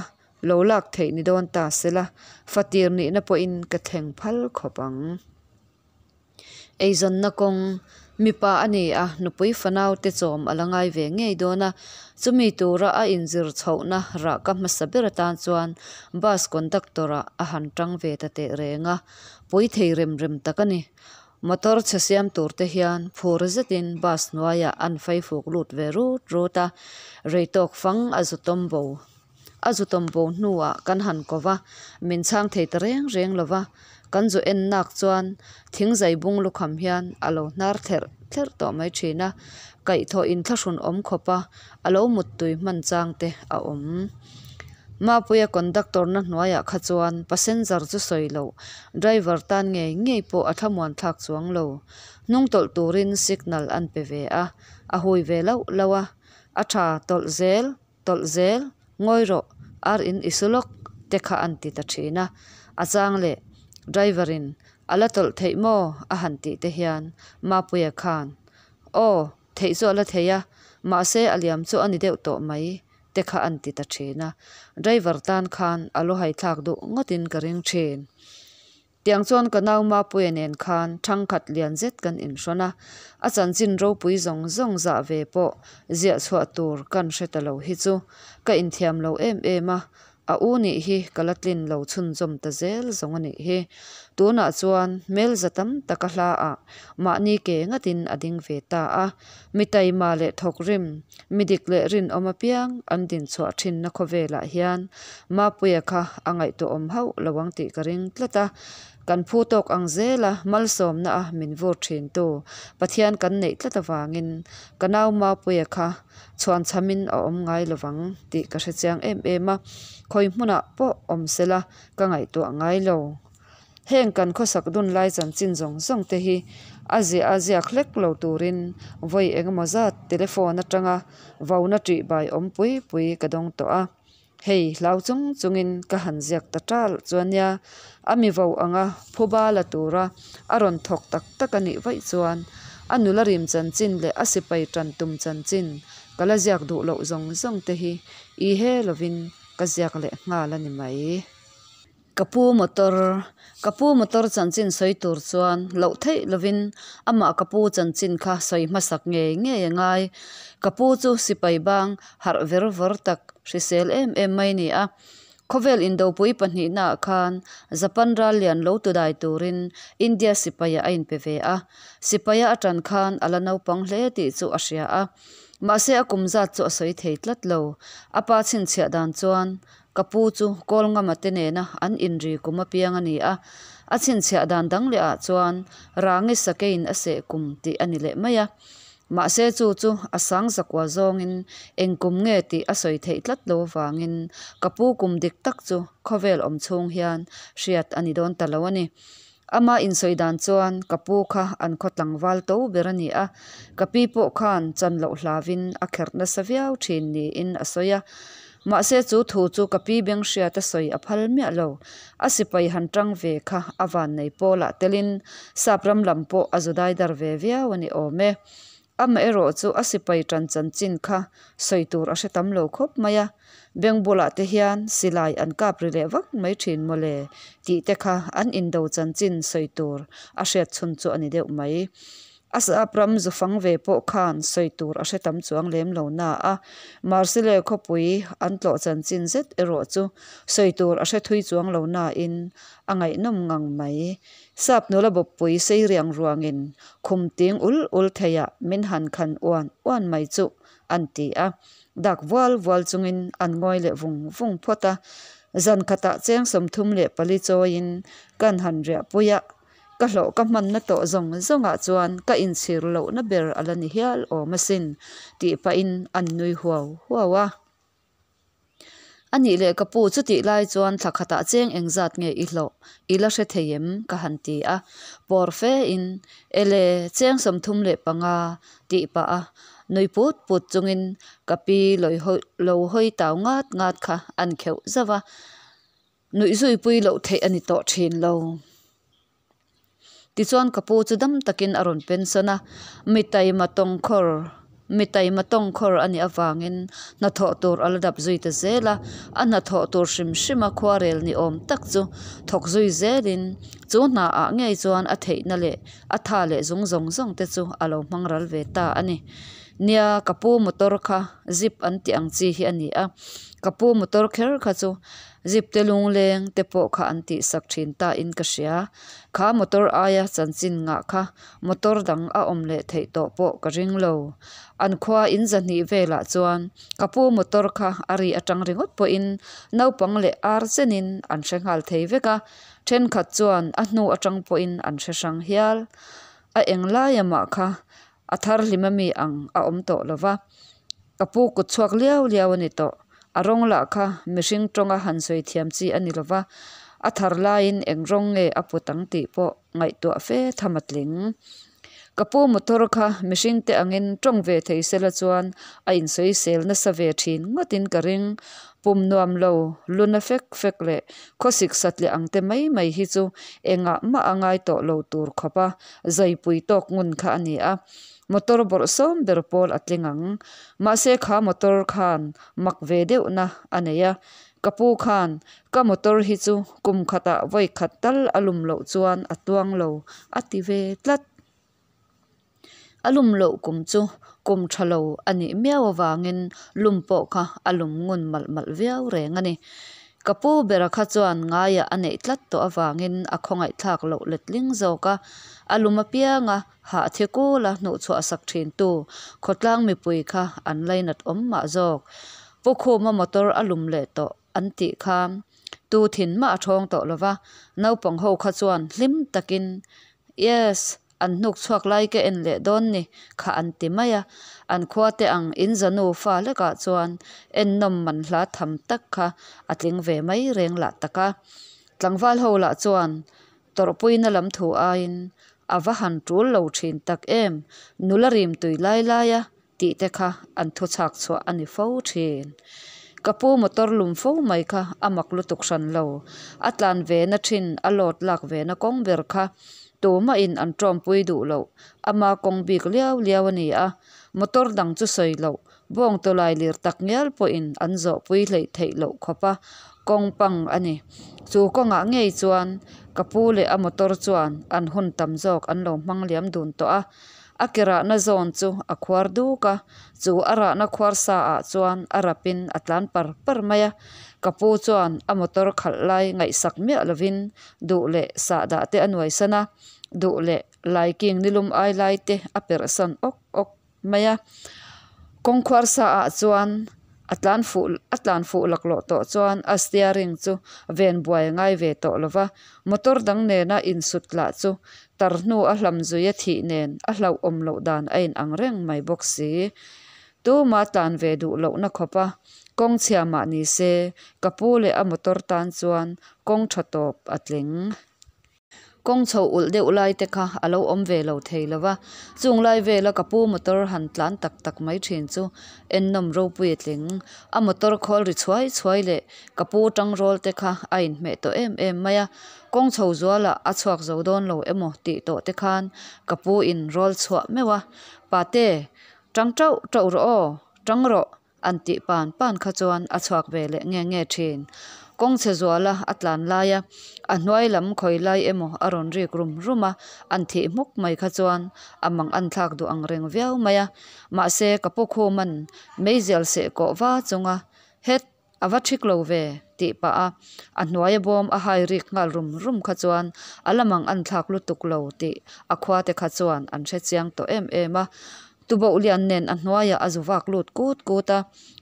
lo lak theih ni dawn ta sela, fatir nihna pawhin ka thleng phal khawp ang. Eizawnna kawng, Mipa a ni a, nupui fanau te chawm a la ngai ve ngei dawn a, chumi tura a inzir chhohna rah ka hmasa ber atan chuan bus conductor ah a han tang ve ta teh reng a, pui thei rem rem tak a ni. Motor chhe siam tur te hian phur zetin bus hnuaiah an faifuk lut ve rut rut a, rei tawk fang a zu tawm bo. A zu tawm bo hnuah kan han ko va, min chhang thei ta reng reng lo va, kan zu en nak chuan thingzai bung lukham hian a lo hnar thlerh thlerh tawh mai thin a, kaihthawh inthlahrun awm khawp a, a lo muttui hman chang te a awm. Mapuia conductor na hnuaiah kha chuan passenger chu sawi loh, driver tan ngei ngei pawh a thlamuan thlak chuang lo. Hnung tawlh turin signal an pe ve a, a hui ve lauh lauh a, a tha tawlh zel. Tawlh zel, ngawi rawh, ar in i su lawk te kha an ti ta thin a. A chang leh driver in a la tawlh theih maw a han tih te hian Mapuia khan Aw, theih chu a la thei a, mahse a liam chu a ni deuh tawh mai te kha an ti ta thin a. Driver tan khan a lu haithlak duh ngawtin ka ring thin. Tiang chuan ka nau Mapuia nen khan thangkhat lian zet kan inhrawn a, a chanchin ropui zawng zawng zah ve pawh ziah chhuah tur kan hre ta lo hi chu ka inthiam lo em em a, a u nih hi ka la tlin lo chhunzawm ta zel zawng a nih hi. Tunah chuan hmel za tam taka hla ah mahni ke ngatin a ding ve ta a, mi taima leh thawkrim, mi dik leh rinawm apiang an dinchhuah thinna khawvelah hian Mapuia kha a ngaihtuahawm hauh lo ang tih ka ring tlat a, kan phu tawk ang zela malsawmna a min vur thintu Pathian kan neih tlat avangin ka nau Mapuia kha chhuan chhamin a awm ngai lo vang tih ka hre chiang em em a, khawi hmunah pawh awm sela ka ngaihtuah ngai lo. Heng kan khawsak dun lai chanchin zawng zawng te hi a ziah a ziak hlek lo turin vawi engemaw zat telephone atanga vauna ṭih bai awm pui pui ka dawng tawh a. Hei, hlau chung chungin ka han ziak ta ṭal chu a nia, a mi vo anga phuba la tura a rawn thawk tak tak a nih vaih chuan a nula rim chanchin leh a sipai ṭan tum chanchin ka la ziak duh loh zawng zawng te hi i he lovin ka ziak leh nghal a ni mai. Ka pu motor, Ka pu motor chanchin sawi tur chuan loh theih lovin amah ka pu chanchin kha sawi hmasak ngei ngei a ngai. Ka pu chu sipai bang harh ver vawr tak hrisel em em mai a ni a. Khawvel indopui pahnihnaah khan Japan ral lian lo tu dai turin India sipaiah a inpe ve a. Sipaia a tan khan a la naupang hle tih chu a hria a. Mahse a kum zat chu a sawi thei tlat lo. A pa chhinchhiah dan chuan Ka pu chu Kawlngama te nena an inri kum apiang a ni a, a chhinchhiah dan dang leh ah chuan Rangi sakeiin a seh kum tih a ni leh mai a. Mahse chu chu a sang zakua zawngin eng kum nge tih a sawi theih tlat lo avangin ka pu kum dik tak chu khawvel awm chhung hian hriat a ni dawn ta lo a ni. Ama insawi dan chuan ka pu kha an khaw tlangval to ber a ni a, ka pi pawh khan chan loh hlavin a kherh nasa viau thin niin a sawi a. Mahse chu thu chu ka pi beng hriat a sawi a phal miah lo. A sipai han tang ve kha a vannei pawlah telin sap ram lam pawh a zu daidar ve viau a ni awm e. Amaherawh chu a sipai tan chanchin kha sawi tur a hre tam lo khawp mai a, beng bulah te hian silai an kap ri leh vak mai thin mawle tih te kha an indo chanchin sawi tur a hriat chhun chu a ni deuh mai. A sap ram zu fang ve pawh khan sawi tur a hre tam chuang lem lo na a, Marseille khawpui an tlawh chanchin zet erawh chu sawi tur a hre thui chuang lo nain a ngaihnawm ngang mai. Sap nula bawppui sei riang ruangin khum ting ul ul theiah min han khan uan uan mai chuh an ti a. Dak vual vual chungin an ngawi leh vung vung phawt a. Zan khatah cheng 34 chawiin kan han riah pui a, ka hlawh ka hmanna tawh zawng zawngah chuan ka inchhir lohna ber a la ni hial awm asin tih pahin an nui huau huau a. A nih leh ka pu, chutih lai chuan thla khatah cheng engzat nge i hlawh? I la hre thei em? Ka han ti a. Pawr fe in, Ele, cheng 35, tih pah a nui put put chungin ka pi lo hawi tau ngat ngat kha an kheuh zauh a. Nuih zui pui loh theih a ni tawh thin lo. Tichuan ka pu chu dam takin a rawn pension a, mi taima tawngkhawr mi taima tawngkhawr a nih avangin hnathawh tur a la dap zui ta zel a, a hnathawh tur hrim hrima khuarel ni awm tak chu thawk zui zelin chu hna ah ngei chuan a theihna leh a tha leh zung zawng zawng te chu a lo hmang ral ve ta a ni. Nia, ka pu motor kha zip an tih ang chi hi a ni a, ka pu motor kher kha chu Zip te lungleng te pawh kha an tihsak thin ta in ka hria. Kha motor aia chanchin ngah kha motor dang a awm leh theih tawh pawh ka ring lo. An khua in zahnih velah chuan ka pu motor kha a ri atang ringawt pawhin naupang leh ar chenin an hre nghal thei vek a, thenkhat chuan a hnu atang pawhin an hre hrang hial. A englai amah kha a thar hlim ami ang a awm tawh lova, ka pu kut chhuak liau liau a ni tawh. A rawng lah kha mihring tawnga han sawi thiam chi a ni lova, a thar laiin eng rawng nge a put ang tih pawh ngaihtuah fe tham a tling. Ka pu motor kha mihring te angin tawng ve thei sela chuan a insawisel nasa ve thin ngawtin ka ring. Pum nuam lo, luna fek fek leh khawsik satliah ang te mai mai hi chu engah mah a ngai tawh lo tur khawpa zaipui tawk ngun kha a ni a. Motor bawrh sawm ber pawl a tling ang. Mahse kha motor khan mak ve deuhna a nei a. Ka pu khan ka motor hi chu kum khatah vawi khat tal a lum loh chuan a tuang lo a ti ve tlat. A lum loh kum chu kum tha lo a nih miau avangin lum pawh kha a lum ngun malh malh viau reng a ni. Ka pu bera kha chuan ngaiah a neih tlat tawh avangin a khawngaihthlak loh letling zawk a, a lum apianga hah thi kula hnuhchhuah sak thintu khawtlang mipui kha an lainat awm mah zawk. Pu Khuma motor a lum leh tawh an tih kha tu thin mah a thawng tawh lova, naupang ho kha chuan hlim takin Yes! An hnuk chhuak lai ka en leh dawn ni kha an ti mai a, an khua te ang in zanu fa lekah chuan ennawm man hla tham tak kha a tling ve mai reng lah tak a. Tlangval ho lah chuan tawrhpuina lam thu aiin a va han tul lo thin tak em, nula rim tui lai lai a tih te kha an thu chhak chhuah a ni fo thin. Ka pu motor lum fo mai kha a mak lutuk hran lo. A tlan ve na thin a load lak ve na kawng ber kha tumahin an tawmpui duh loh ama kawng bik liau liau a ni a. Motor dang chu sawi loh bawng tawlai lir tak ngial pawhin an zawhpui hleih theih loh khawp a kawng pang a ni. Chu kawngah ngei chuan ka pu leh a motor chuan an hun tam zawk an lo hmang liam dun tawh a. A ke rahna zawn chu a khuar duk a, chu a rahna khuar sa ah chuan a rapin a tlan par par mai a. Ka pu chuan a motor khalh lai ngaihsak miah lovin duh leh sahdah te a nuaisan a, duh leh laiking nilum ai lai te a perhsan awk awk mai a. Kawng khuar sa ah chuan a tlan fuh a tlan fuh laklawh tawh chuan a steering chu ven buai a ngai ve tawh lova, motor dang nena insut lah chu tar hnu a hlam zui a thih nen a hlauhawm loh dan a in ang reng mai bawk si. Tuma tlan ve duh lohna khawp a kawng chhia mah ni se ka pu leh a motor tan chuan kawng tha tawp a tling. Kawng chho ulh deuh lai te kha a lo awm ve lo thei lo va, chung lai vela ka pu motor han tlan tak tak mai thin chu ennawm ropui a tling. A motor khawl ri chhuai chhuai leh ka pu tangrawl te kha a inhmeh tawh em em mai a, kawng chho zualah a chhuak zo dawn lo emaw tih tawh te khan ka pu in rawl chhuah meuh a, Pate, tang tauh tauh rawh aw, tang rawh. An tih pan pan kha chuan a chhuak ve leh nge nge thin. Kawng chhe zuala a tlan lai a, a hnuai lam khawi lai emaw a rawn rik rum rum a, an thih hmuk mai kha chuan a mang an thlak duh ang reng viau mai a. Mahse ka pu Khuman meizial seh kawh va chunga het a va thik lo ve tih pah a, a hnuaia bawm a hai rik nghal rum rum kha chuan a la mang an thlak lutuk lo tih a khua te kha chuan an hre chiang tawh em em a. Tuboh lian nen a hnuaiah a zu vak lut kut kut a,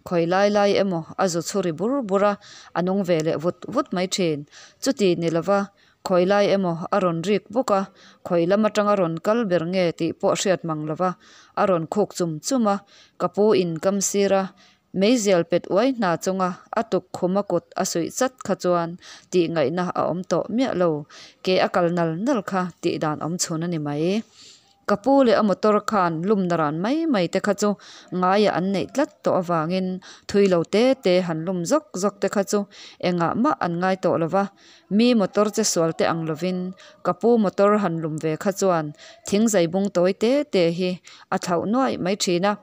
khawi lai lai emaw a zu chhuri bur bur a, a nung ve leh vut vut mai thin. Chuti ni lova khawi lai emaw a rawn rik bawk a, khawi lam atanga rawn kal ber nge tih pawh hriat mang lova a rawn khuk chum chum a, ka pu in kam sir a. Meizial pet uai hna chunga a tukkhuma kut a suih chat kha chuan tih ngaihna a awm tawh miah lo. Ke a kal nal nal kha tih dan awm chhun a ni mai. Ka pu leh a motor khan lumna ran mai mai te kha chu ngaiah an neih tlat tawh avangin thui lo te te han lum zawk zawk te kha chu engah mah an ngai tawh lo va. Mi motor che sual te ang lovin ka pu motor han lum ve kha chuan thingzai bung tawi te te hi a thlauh nuaih mai thin a.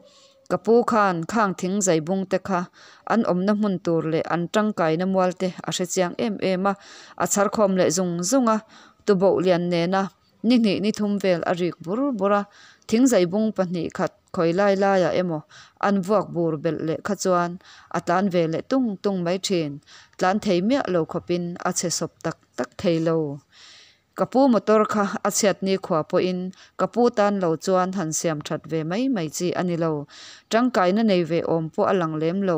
Ka pu khan khang thingzai bung te kha an awmna hmun tur leh an tangkaina mual te a hre chiang em em a, a chhar khawm leh zung zung a, tuboh lian nena Ni hnih ni thum vel a rik bur bur a, thingzai bung pahnih khat khawi lai laiah emaw an vuak bur belh leh kha chuan a tlan ve leh tung tung mai thin. Tlan thei miah lo khawpin a chhe sawp tak tak thei lo. Ka pu motor kha a chhiat ni khua pawhin ka pu tan lo chuan han siam that ve mai mai chi a ni lo. Tangkaina nei ve awm pawh a lang lem lo.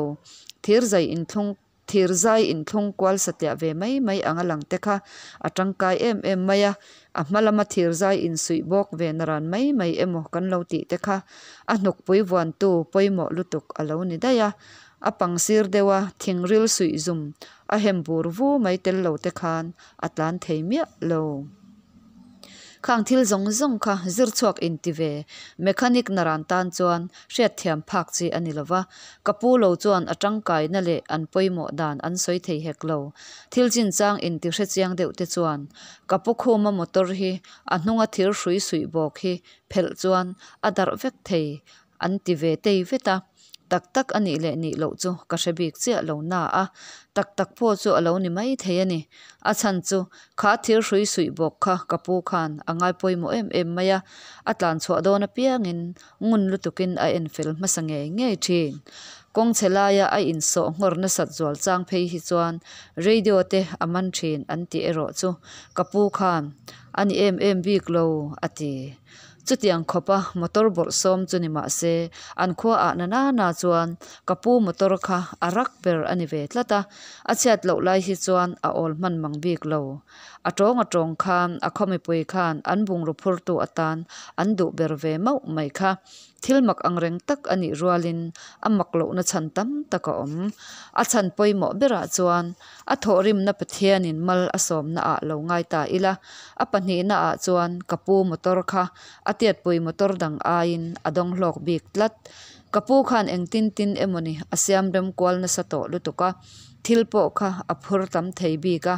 Thirzai inthlung Thir zai inthlung kual satliah ve mai mai anga lang te kha a tangkai em em mai a, a hma lama thir zai insuih bawk ve naran mai mai emaw kan lo tih te kha a hnukpui vuantu pawimawh lutuk a lo ni daih a, a pang sir deuha thingril suih zum a hem bur vu mai tel lo te khan a tlan thei miah lo. Khang thil zawng zawng kha zir chhuak inti ve mechanic naran tan chuan hriatthiam phak chi a ni lova, ka pu lo chuan a tangkaina leh an pawimawh dan an sawi thei hek lo. Thil chinchang inti hrechiang deuh te chuan ka pu khuma motor hi a hnunga thir hrui suih bawk hi phelh chuan a darh vek thei an ti ve tei vet a, tak tak a nih leh nih loh chu ka hre bik chiah lo na a, tak tak pawh chu a lo ni mai thei a ni. A chhan chu kha thir hrui suih bawk kha ka pu khan a ngai pawimawh em em mai a, a tlan chhuah dawn apiangin ngun lutukin a en fel hmasa ngei ngei thin. Kawng chhe laia a insawh nghawr nasat zual chang phei hi chuan radio te a man thin an tih erawh chu ka pu khan a ni em em bik lo a ti. Chutiang khawpa motor bawrhsawm chu ni mah se, an khua ah na na na chuan ka pu motor kha a rak ber a ni ve tlat a, a chhiat loh lai hi chuan a awl hman mang bik lo. A tawng a tawng khan a khaw mipui khan an bungraw phurtu atan an duh ber ve mauh mai kha. Thil mak angreng tak a nih rualin a mak lohna chhan tam tak a awm. A chhan pawimawh berah chuan a thawhrimna Pathianin mal a sawmna ah lo ngai ta ila, a pahnihna ah chuan ka pu motor kha a tiatpui motor dang aiin a dawng hlawk bik tlat. Ka pu khan engtin tin emawni a siam rem kual nasa tawh lutuk a, thil pawh kha a phur tam thei bik a,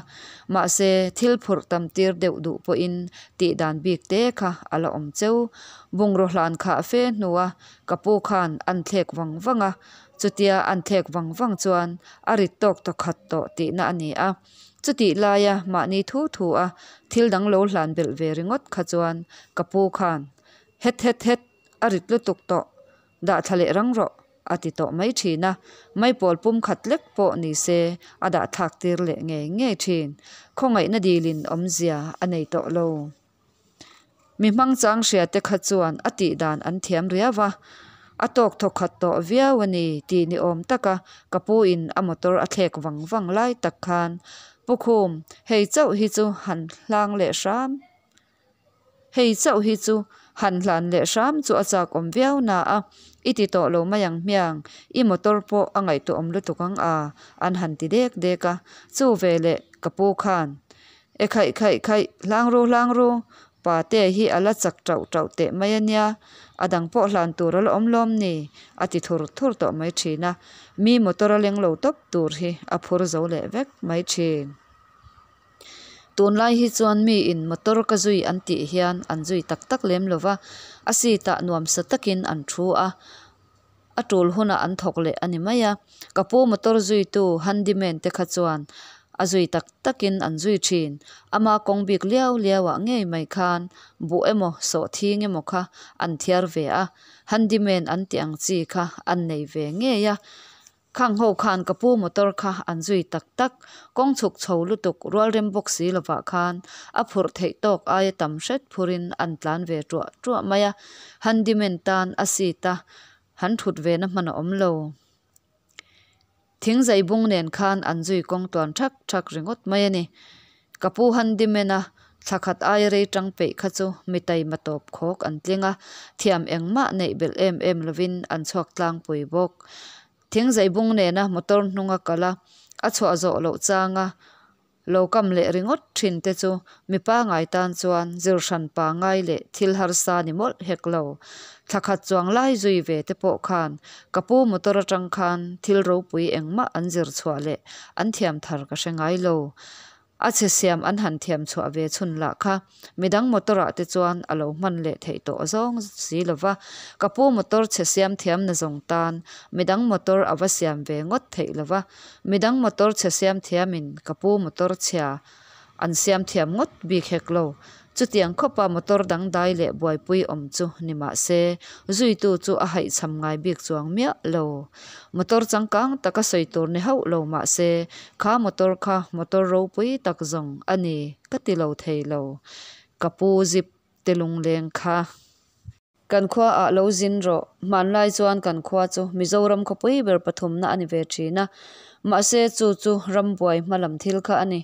mahse thil phurh tam tir deuh duh pawhin tih dan bik te kha a la awm cheu. Bungraw hlan khah fe hnua ka pu khan an thlek vang vang a, chutia an thlek vang vang chuan a rit tawk tawh khat tawh tihna a ni a. Chutih laia mahni thu thu a thil dang lo hlan belh ve ringawt kha chuan ka pu khan, Het het het, a rit lutuk tawh, dah thla leh rang rawh, a ti tawh mai thin a, maipawl pum khat lek pawh ni se a dah thlak tir leh ngei ngei thin. Khawngaihna dilin awmzia a nei tawh lo. Mi hmangchang hria te kha chuan a tih dan an thiam riau a, a tawk thaw khat tawh viau a ni tih ni awm taka ka pu in a motor a thlek vang vang lai tak khan, Pu Khum, hei chauh hi chu han hlang leh hram. Hei chauh hi chu han hlan leh hram chu a chak awm viau na a, i ti tawh lo mai ang hmiang, i motor pawh a ngaihtuah awm lutuk ang a, an han ti dek dek a, chu veleh ka pu khan, E khaih khaih khaih, hlang ru hlang ru, pate hi a la chak tauh tauh teh mai a nia, a dang pawh hlan tur a la awm lawm ni, a ti thur thur tawh mai thin a, mi motor a leng lo tawp tur hi a phur zo leh vek mai thin. Tunlai hi chuan miin motor ka zui an tih hian an zui tak tak lem lo va, a seat ah nuamsa takin an thu a, a tul hunah an thawk leh a ni mai a. Ka pu motor zuitu handyman te kha chuan a zui tak takin an zui thin. Ama kawng bik liau liau ah ngei mai khan buh emaw sawhthing emaw kha an thiar ve a, handyman an tih ang chi kha an nei ve ngei a. Khang ho khan ka pu motor kha an zui tak tak, kawng chhuk chho lutuk rualrem bawk si lovah khan a phurh theih tawk aia tam hret phurin an tlan ve ṭuah ṭuah mai a, handyman tan a seat a han thut ve na hman a awm lo. Thingzai bung nen khan an zui kawng tluan ṭhak ṭhak ringawt mai a ni. Ka pu handyman a thla khat aia rei ṭang peih kha chu mi taima tawp khawk an tling a, thiam engmah neih belh em em lovin an chhuak tlangpui bawk. Thingzai bung nena motor hnunga kal a, a chhuah zawh loh changa lo kam leh ringawt thin te chu mi pangai tan chuan zir hran pangai leh thil harsa ni mawlh hek lo. Thla khat chuang lai zui ve te pawh khan ka pu motor atang khan thil ropui engmah an zir chhuah leh an thiam thar ka hre ngai lo. A chhe siam an han thiam chhuah ve chhun lah kha midang motor ah te chuan a lo hman leh theih tawh zawng si lova, ka pu motor chhe siam thiam na zawng tan midang motor a va siam ve ngawt theih lova, midang motor chhe siam thiam in ka pu motor chhia an siam thiam ngawt bik hek lo. Chutiang khawpa motor dangdai leh buaipui awm chu ni mah se, zuitu chu a haihchham ngai bik chuang miah lo. Motor changkang taka sawi tur ni hauh lo mah se, kha motor kha motor ropui tak zawng a ni ka ti lo thei lo. Ka pu zip te lungleng kha. Kan khua ah lo zin rawh. Hmanlai chuan kan khua chu Mizoram khawpui ber pathumna a ni ve thin a. Mahse chu chu rambuai hma lam thil kha a ni.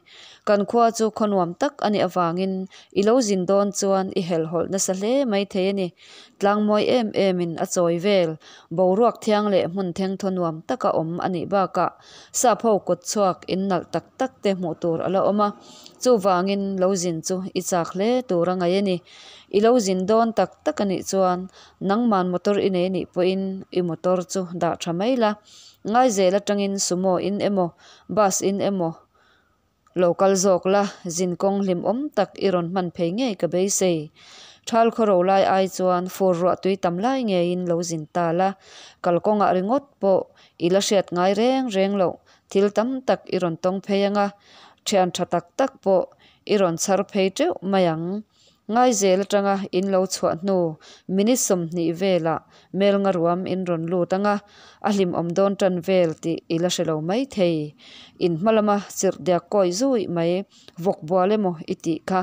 Kan khua chu khaw nuam tak a nih avangin i lo zin dawn chuan i helhhawlh nasa hle mai thei a ni. Tlang mawi em emin a chawi vel. Boruak thiang leh hmun thengthaw nuam taka awm a nih bakah sap ho kawt chhuak in nalh tak tak te hmuh tur a la awm a. Chuvangin lo zin chu i chak hle tur a ngaih a ni. I lo zin dawn tak tak a nih chuan nangman motor i nei nih pawhin i motor chu dah tha mai la. Ngaizel atangin sumo in emaw bus in emaw lo kal zawk la, zin kawng hlimawm tak i rawn hman phei ngei ka beisei. Thal khaw ro lai ai chuan fur ruah tui tam lai ngeiin lo zin ta la, kalkawngah ringawt pawh i la hriat ngai reng reng loh thil tam tak i rawn tawng phei anga, thian tha tak tak pawh i rawn chhar phei teuh mai ang. Ngaizel atanga in lo chhuah hnu minute 20 velah Melnga ruam in rawn lut anga, a hlimawm dawn tan vel tih i la hre lo mai thei. In hma lama chirh diak kawi zui mai, vawk bual emaw i tih kha,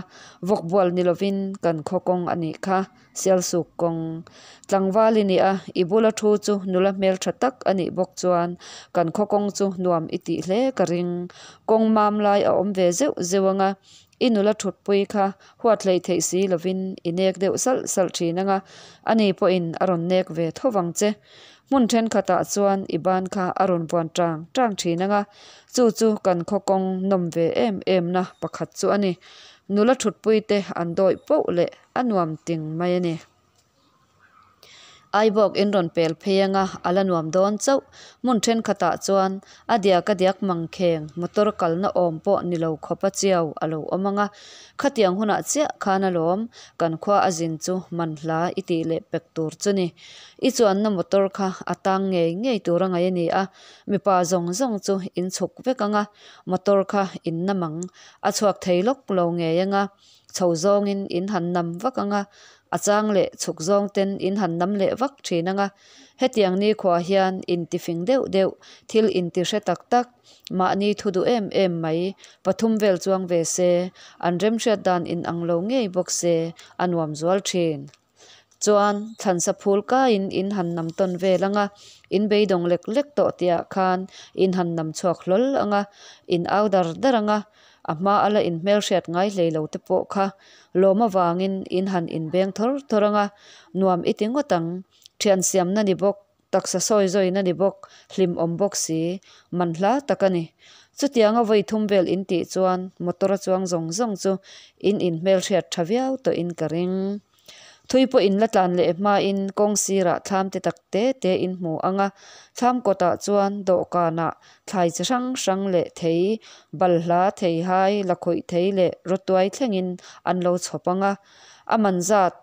vawk bual ni lovin kan khaw kawng a nih kha, Sialsuk kawng. Tlangval i nih a, i bula thu chu nula hmeltha tak a nih bawk chuan kan khaw kawng chu nuam i tih hle ka ring. Kawng mam lai a awm ve zeuh zeuh anga, I nula thutpui kha huat hleih theih si lovin i nek deuh salh salh thin anga, ani pawhin a rawn nek ve tho vang che. Hmun thenkhatah chuan i ban kha a rawn vuan tang tang thin anga, chu chu kan khaw kawng nawm ve em em na pakhat chu a ni. Nula thutpui te an dawih poh leh a nuam ting mai a ni. Aibawk in rawn pel phei anga a la nuam dawn chauh. Hmun thenkhatah chuan a diak a diak mangkheng motor kalna awm pawh ni lo khawp a chiau a lo awm anga, khatiang hunah chiah khan alawm kan khua a zin chu man hla i tih leh pek tur chu ni. I chuanna motor kha a tang ngei ngei tur a ngaih a ni a, mipa zawng zawng chu in chhuk vek anga, motor kha in nam ang, a chhuak thei lawk lo ngei anga, chho zawngin in han nam vak anga, A chang leh chhuk zawng ten in han nam leh vak thin anga, hetiang nikhua hian intifing deuh deuh, thil inti hre tak tak, mahni thu duh em em mai, pathum vel chuang ve se, an remhriat dan in ang lo ngei bawk se, a nuam zual thin. Chuan, thlansa phul kaiin in han nam tawn vel anga, in beidawng lek lek tawh tihah khan in han nam chhuak hlawl anga, in au dar dar anga, A hma a la inhmelhriat ngai hlei lo te pawh kha lawm avangin in han inbeng thawr thawr anga, nuam i ti ngawt ang. Thian siamna ni bawk, taksa sawi zawina ni bawk, hlimawm bawk si, man hla tak a ni. Chutianga vawi thum vel in tih chuan motor a chuang zawng zawng chu in inhmelhriat tha viau tawhin ka ring. Thui pawh in la tlan leh hmain kawng sirah thlam te tak te te in hmu ang a, thlam kawtah chuan dawhkanah thlai chi hrang hrang leh thei, balhla, theihai, lakhawih thei leh rawtuai thlengin an lo chhawp ang a, a man zat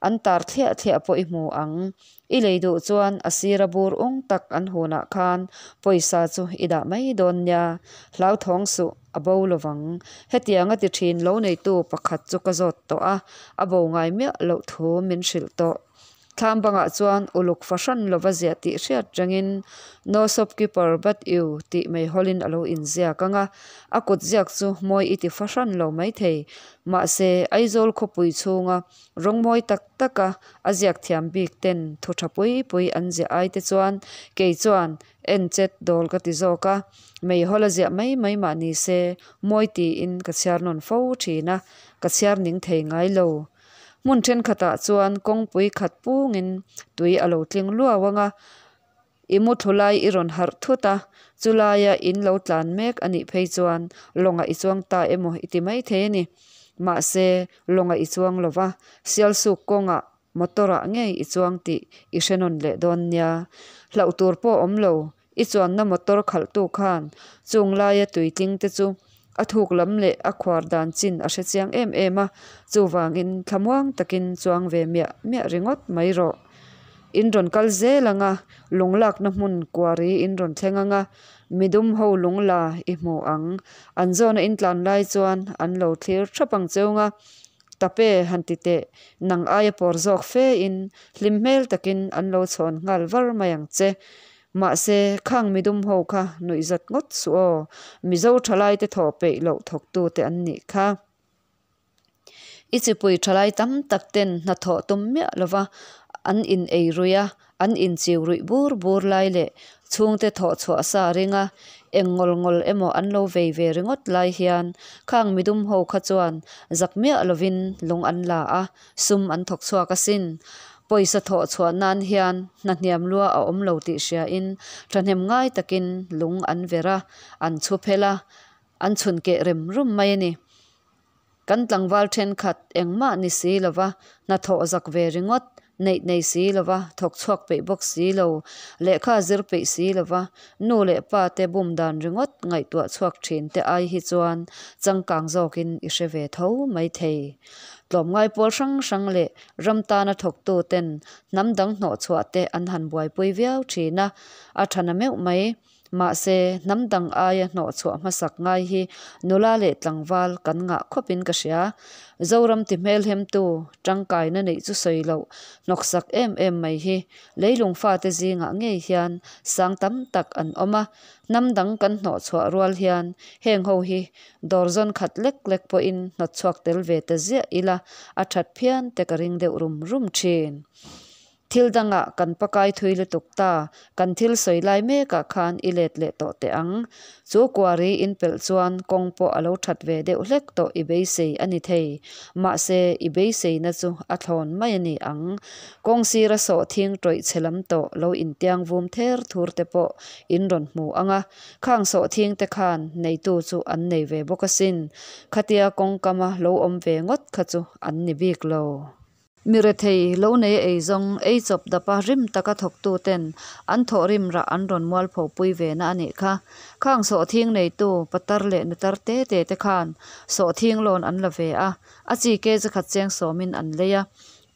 an tar thliah thliah pawh i hmu ang. I lei duh chuan a sira bur ung tak an hunah khan pawisa chu i dah mai dawn nia, hlauthawng suh. A bo lovang. Hetiang a ti thin lo neitu pakhat chu ka zawt tawh a, a bo ngai miah loh thu min hrilh tawh. Thlam bangah chuan uluk fahran lova ziah tih hriat rengin No shopkeeper but you tih meihawlin a lo inziak ang a, a kut ziak chu mawi i ti fahran lo maithei. Mahse, Aizawl khawpui chhunga rawng mawi tak taka a ziak thiam bik ten thu tha pui pui an ziah ai te chuan kei chuan En chet dawl ka ti zawk a, meihawl a ziah mai mai mah ni se, mawi tiin ka chhiar nawn fo thin a, ka chhiar ning thei ngai lo. Hmun thenkhatah chuan kawngpui khat pungin tui a lo tling luau ang a, I muthlu lai i rawn harh thut a, chulaia in lo tlan mek a nih phei chuan lawngah i chuang ta emaw i ti maithei a ni. Mahse, lawngah i chuang lo va, Sialsuk kawngah motor-ah ngei i chuang tih i hre nawn leh dawn nia. Hlauh tur pawh awm lo, i chuanna motor khalhtu khan chung laia tuitling te chu a thuk lam leh a khuar dan chin a hre chiang em em a, chuvangin thlamuang takin chuang ve miah miah ringawt mai rawh. In rawn kal zel ang a, lung lakna hmun kuari in rawn thleng ang a, midum ho lung la i hmu ang. An zawna in tlan lai chuan an lo thlir thap ang cheu nga, Tape han ti teh, nang aia pawr zawk fe in hlim hmel takin an lo chhawn nghal var mai ang che. Mahse, khang midum ho kha nuihzat ngawt suh aw, Mizo thalaite thawh peih loh thawktute an nih kha. I chipui thalai tam tak ten hnathawh tum miah lova an in ei ruih a, an inchiu ruih bur bur lai leh chhungte thawh chhuah sa ringa eng ngawl ngawl emaw an lo vei ve ringawt lai hian khang midum ho kha chuan zak miah lovin lung an la a, sum an thawk chhuak asin. Pawisa thawh chhuah nan hian hna hniam lua a awm lo tih hriain thahnem ngai takin lung an ver a, an chhu phel a, an chhun keh rem rum mai a ni. Kan tlangval thenkhat engmah ni si lova hnathawh zak ve ringawt, neih nei si lova thawk chhuak peih bawk si lo, lehkha zir peih si lova nu leh pa te bum dan ringawt ngaihtuah chhuak thin te ai hi chuan changkang zawkin i hre ve tho mai thei. Tlawmngai pawl hrang hrang leh ram tana thawktu ten hnam dang hnawhchhuah te an han buaipui viau thin a, a tha na meuh mai. Mahse, hnam dang aia hnawhchhuah hmasak ngai hi nula leh tlangval kan ngah khawpin ka hria. Zoram ti hmelhemtu tangkaina neih chu sawi loh hnawksak em em mai hi leilung fate zingah ngei hian sang tam tak an awm a. Hnam dang kan hnawhchhuah rual hian heng ho hi dawr zawn khat lek lek pawhin hnawtchhuak tel ve ta ziah ila a that phian te ka ring deuh rum rum thin. Thil dangah kan pakai thui lutuk ta, kan thil sawi lai mekah khan i let leh tawh teh ang. Chu kuari in pelh chuan kawng pawh a lo that ve deuh hlek tawh i beisei a ni thei. Mahse, i beiseina chu a thlawn mai a ni ang. Kawng sira sawhthing tawih chhe lam tawh lo intiang vum ther thur te pawh in rawn hmu ang a, khang sawhthing te khan neitu chu an nei ve bawk asin. Khatia kawng kama lo awm ve ngawt kha chu an ni bik lo. Mi rethei, lo nei ei zawng, ei chawp dapa rim taka thawktu ten an thawh rim rah an rawn mualpho pui ve na a nih kha. Khang sawhthing neitu patar leh nutar te te te khan sawhthing loan an la ve a, a chi ke zakhat cheng sawmin an lei a.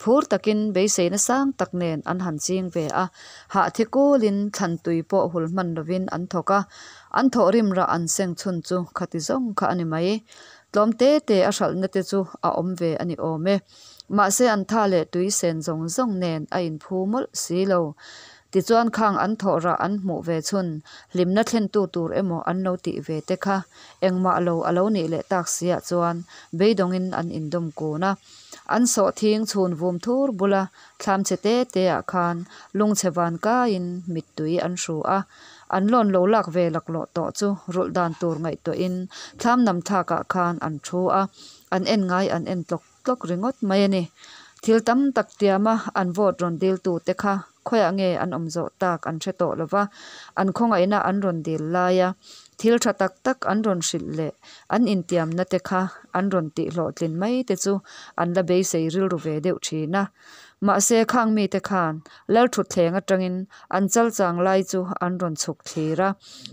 Phur takin beiseina sang tak nen an han ching ve a, hahthi kulin thlan tui pawh hul hman lovin an thawk a, an thawh rim rah an seng chhun chu khati zawng kha a ni mai. Tlawm te te a hralhna te chu a awm ve a ni awm e. Mahse an tha leh tui sen zawng zawng nen a inphu mawlh si lo. Tichuan khang an thawh rah an hmuh ve chhun hlimna thlentu tur emaw an lo tih ve te kha engmah lo a lo nih leh tak siah chuan beidawngin an indawm kun a. An sawhthing chhun vum thur bula thlam chhe te te ah khan lungchhe van kaiin mittui an hru a. An lawn lo lak ve laklawh tawh chu rulh dan tur ngaihtuahin thlam nam thlakah khan an thu a, an en ngai an en tlawk tlawk ringawt mai a ni. Thil tam tak tiama an vote rawn diltute kha khawiah nge an awm zawh tak an hre tawh lo va, an khawngaihna an rawn dil laia thil tha tak tak an rawn hrilh leh an intiamna te kha an rawn tihhlawhtlin mai te chu an la beisei rilru ve deuh thin a. Mahse khang mite khan Lalthutthleng atangin an chalchang lai chu an rawn chhuk thlir a,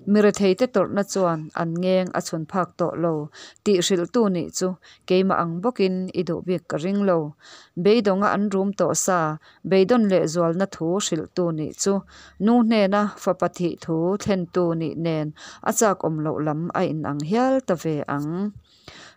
mi retheite tawrhna chuan an ngeng a chhun phak tawh lo tih hrilhtu nih chu keimah ang bawkin i duh bik ka ring lo. Beidawnga an rum tawh sa beidawn leh zualna thu hrilhtu nih chu nu hnena fapa thih thu thlentu nih nen a chak awm loh lam a inang hial ta ve ang.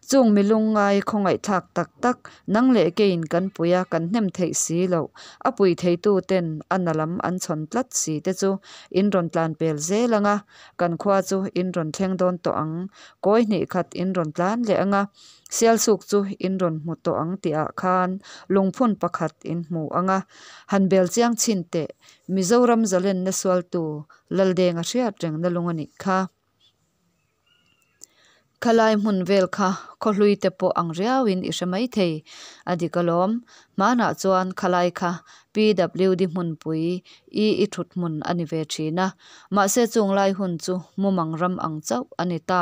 Chung mi lungngai khawngaihthlak tak tak, nang leh keiin kan pui a, kan hnem theih si loh, a pui theitu ten a na lam an chhawn tlat si te chu in rawn tlan pel zel ang a, kan khua chu in rawn thleng dawn tawh ang, kawi hnih khat in rawn tlan leh ang a, sialsuk chu in rawn hmu tawh ang tihah khan lungphun pakhat in hmu ang a, han bel chiang chhin teh, Mizoram zalenna sualtu Laldenga hriat rengna lung a nih kha. Khalai hmun vel kha khaw hlui te pawh ang riauin i hre maithei. A dik alawm. Hmanah chuan khalai kha PWD hmunpui EE thuthmun a ni ve thin a. Mahse chung lai hun chu mumang ram ang chauh a ni ta.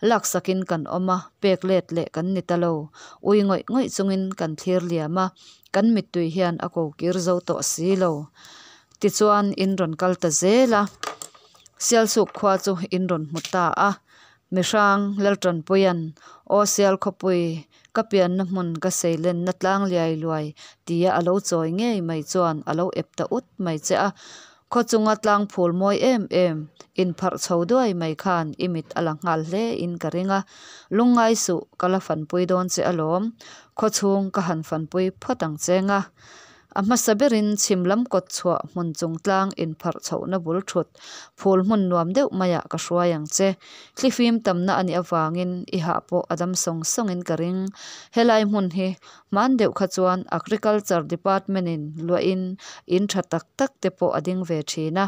Laksakin kan awm a, pek let leh kan ni ta lo. Ui ngawih ngawih chungin kan thlir liam a, kan mittui hian a ko kir zo tawh si lo. Tichuan in rawn kal ta zel a, Sialsuk khua chu in rawn hmu ta a. Mihrang Laltanpuia'n, Aw Sial khawpui, ka pianna hmun ka seilenna tlang liai luai tia a lo chawi ngei mai chuan a lo ep ta ut mai che a. Khaw chunga tlang phul mawi em em, inpharh chho duai mai khan i mit a la nghal hle in ka ring a. Lungngai suh, ka la fanpui dawn che alawm. Khaw chhung ka han fanpui phawt ang che nga. A hmasa berin chhim lam kawt chhuah hmun chung tlang inpharh chhohna bul thut phul hmun nuam deuh maiah ka hruai ang che. Thlifim tamna a nih avangin i hah pawh a dam sawng sawngin ka ring. Helai hmun hi hman deuh kha chuan Agriculture Department-in luahin in tha tak tak te pawh a ding ve thin a.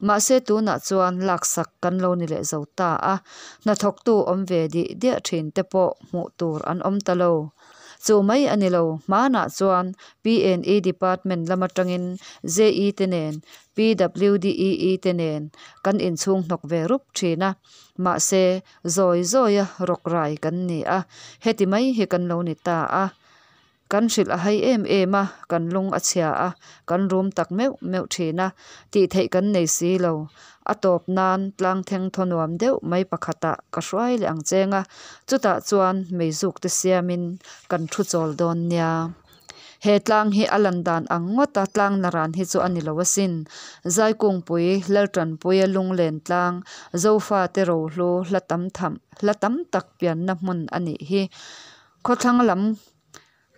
Mahse tunah chuan laksak kan lo ni leh zo ta a, hnathawktu awm ve dih diah thin te pawh hmuh tur an awm ta lo. Chu mai a ni lo, hmanah chuan PNE Department lam atangin JE te nen, PWDEE te nen kan inchhung hnawk ve rup thin a. Mahse, zawi zawia rawk rai kan ni a, heti mai hi kan lo ni ta a. Kan hrilh a hai em em a, kan lung a chhia a, kan rum tak meuh meuh thin a, tih theih kan nei si lo. A tawp nan tlang theng thaw nuam deuh mai pakhatah ka hruai leh ang cheng a, chutah chuan meizuk te siamin kan thu chawl dawn nia. He tlang hi a lan dan ang ngawta tlang naran hi chu a ni lo asin. Zaikungpui, Laltanpuia lunglen tlang, Zofate rohlu hla tam tham hla tam tak pianna hmun a nih hi. Khawthlang lam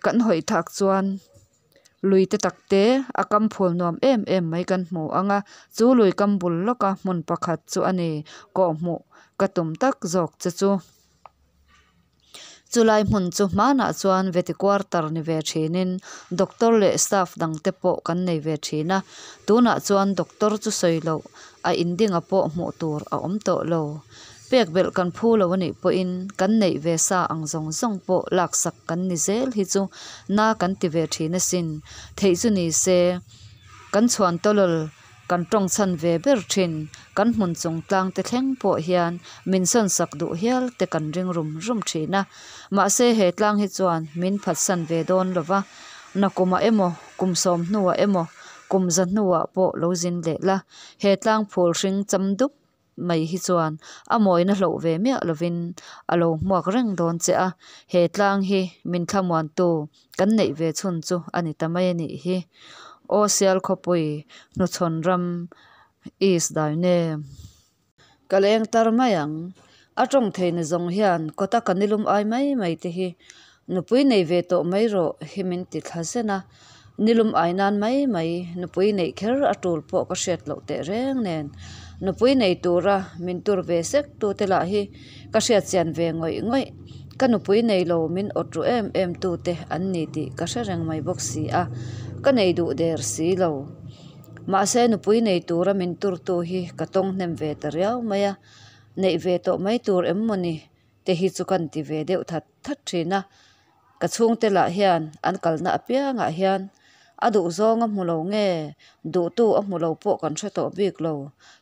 kan hawi thak chuan Lui te tak te a kam phul nuam em em mai kan hmu ang a, chu lui kam bul lawka hmun pakhat chu a ni kawhhmuh ka tum tak zawk che chu. Chulai hmun chu hmanah chuan veti quarter ni ve thinin doctor leh staff dang te pawh kan nei ve thin a, tunah chuan doctor chu sawi loh a indinga pawh hmuh tur a awm tawh lo. Pek belh kan phu lo a nih pawhin kan neih ve sa ang zawng zawng pawh laksak kan ni zel hi chu na kan ti ve thin asin. Theih chu ni se, kan chhuan tawlawl kan tawng chhan ve ber thin, kan hmun chung tlang te thleng pawh hian min sawnsak duh hial te kan ring rum rum thin a. Mahse he tlang hi chuan min phatsan ve dawn lo va, nakumah emaw, kum sawm hnuah emaw, kum za hnuah pawh lo zin leh la, he tlang phul hring cham dup mai hi chuan a mawina hloh ve miah lovin a lo hmuak reng dawn che a, he tlang hi min thlamuantu kan neih ve chhun chu a ni ta mai a nih hi. Aw Sial khawpui hnuchhawn ram East Daune. Ka leng tar mai ang. A tawng thei na zawng hian kawta ka nilum ai mai mai te hi nupui nei ve tawh mai rawh hi min ti thla zen a. Nilum ai nan mai mai nupui neih kher a tul pawh ka hriat loh teh reng nen nupui nei tura min tur ve sek tu te lah hi ka hriat chian ve ngawih ngawih. Ka nupui nei lo min awt ru em em tu te an ni tih ka hre reng mai bawk si a, ka nei duh der si lo. Mahse nupui nei tura min turtu hi ka tawng hnem ve ta riau mai a, neih ve tawh mai tur em mawni te hi chu kan ti ve deuh that that thin a. Ka chhungte lah hian an kalna apiangah hian a duhzawng a hmu lo nge duhtu a hmu lo pawh kan hre tawh bik lo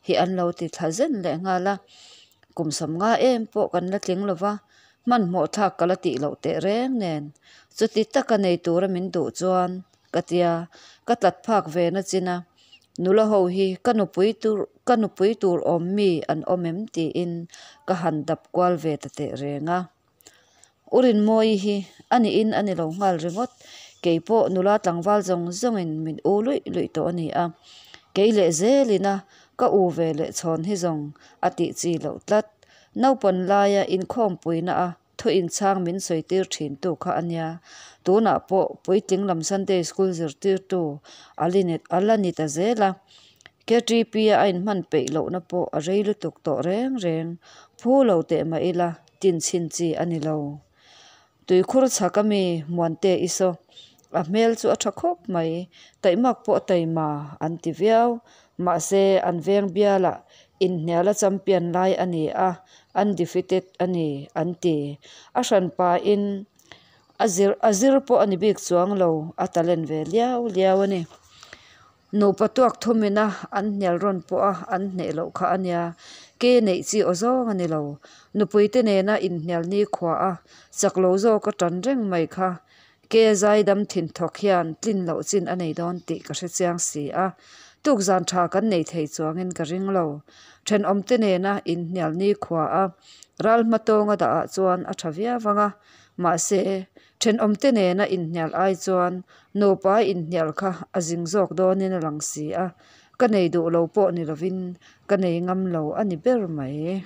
hi an lo ti thla zen leh nghal a. Kum sawmnga em pawh kan la tling lo va, hmanhmawh thlak ka la tih loh teh reng nen chuti taka nei tura min duh chuan Ka tia, ka tlat phak ve na chin a, nula ho hi ka nupui tur ka nupui tur awm mi an awm em tiin ka han dap kual ve ta teh reng a. U Rinmawii hi a niin a ni lo nghal ringawt, kei pawh nula tlangval zawng zawngin min u luih luih tawh a ni a, kei leh zelin a ka u ve leh chhawn hi zawng a tih chi loh tlat. Naupan laia inkhawmpuina a Thu inchhang min sawi tir thin tu kha a nia. Tunah pawh puitling lam Sunday School zirtirtu a la ni ta zel a. KTP a a inhman peih lohna pawh a rei lutuk tawh reng reng. Phu lo teh mah ila tin chhin chi a ni lo. Tuikhur chhak ami Muante i saw. A hmel chu a tha khawp mai. Taihmak pawh a taima an ti viau. Mahse an veng bialah Inhniala champion lai a ni a, undefeated a ni, an ti. A hranpain a zir a zir pawh a ni bik chuang lo, a talent ve liau liau a ni. Nupa tuak thumina an hnial rawn pawh a an hneh loh kha a nia, ke neih chi aw zawng a ni lo. Nupuite nena inhnial nikhua a chak lo zawk a tan reng mai kha ke zaidam thin thawk hian tlin loh chin a nei dawn tih ka hre chiang si a, tukzan tha kan nei thei chuangin ka ring lo. Thenawmte nena inhnial nikhua a ral hmatawnga dahah chuan a tha viau ang a, mahse thenawmte nena inhnial ai chuan nupa inhnial kha a zing zawk dawnin a lang si a, ka nei duh lo pawh ni lovin ka nei ngam lo a ni ber mai.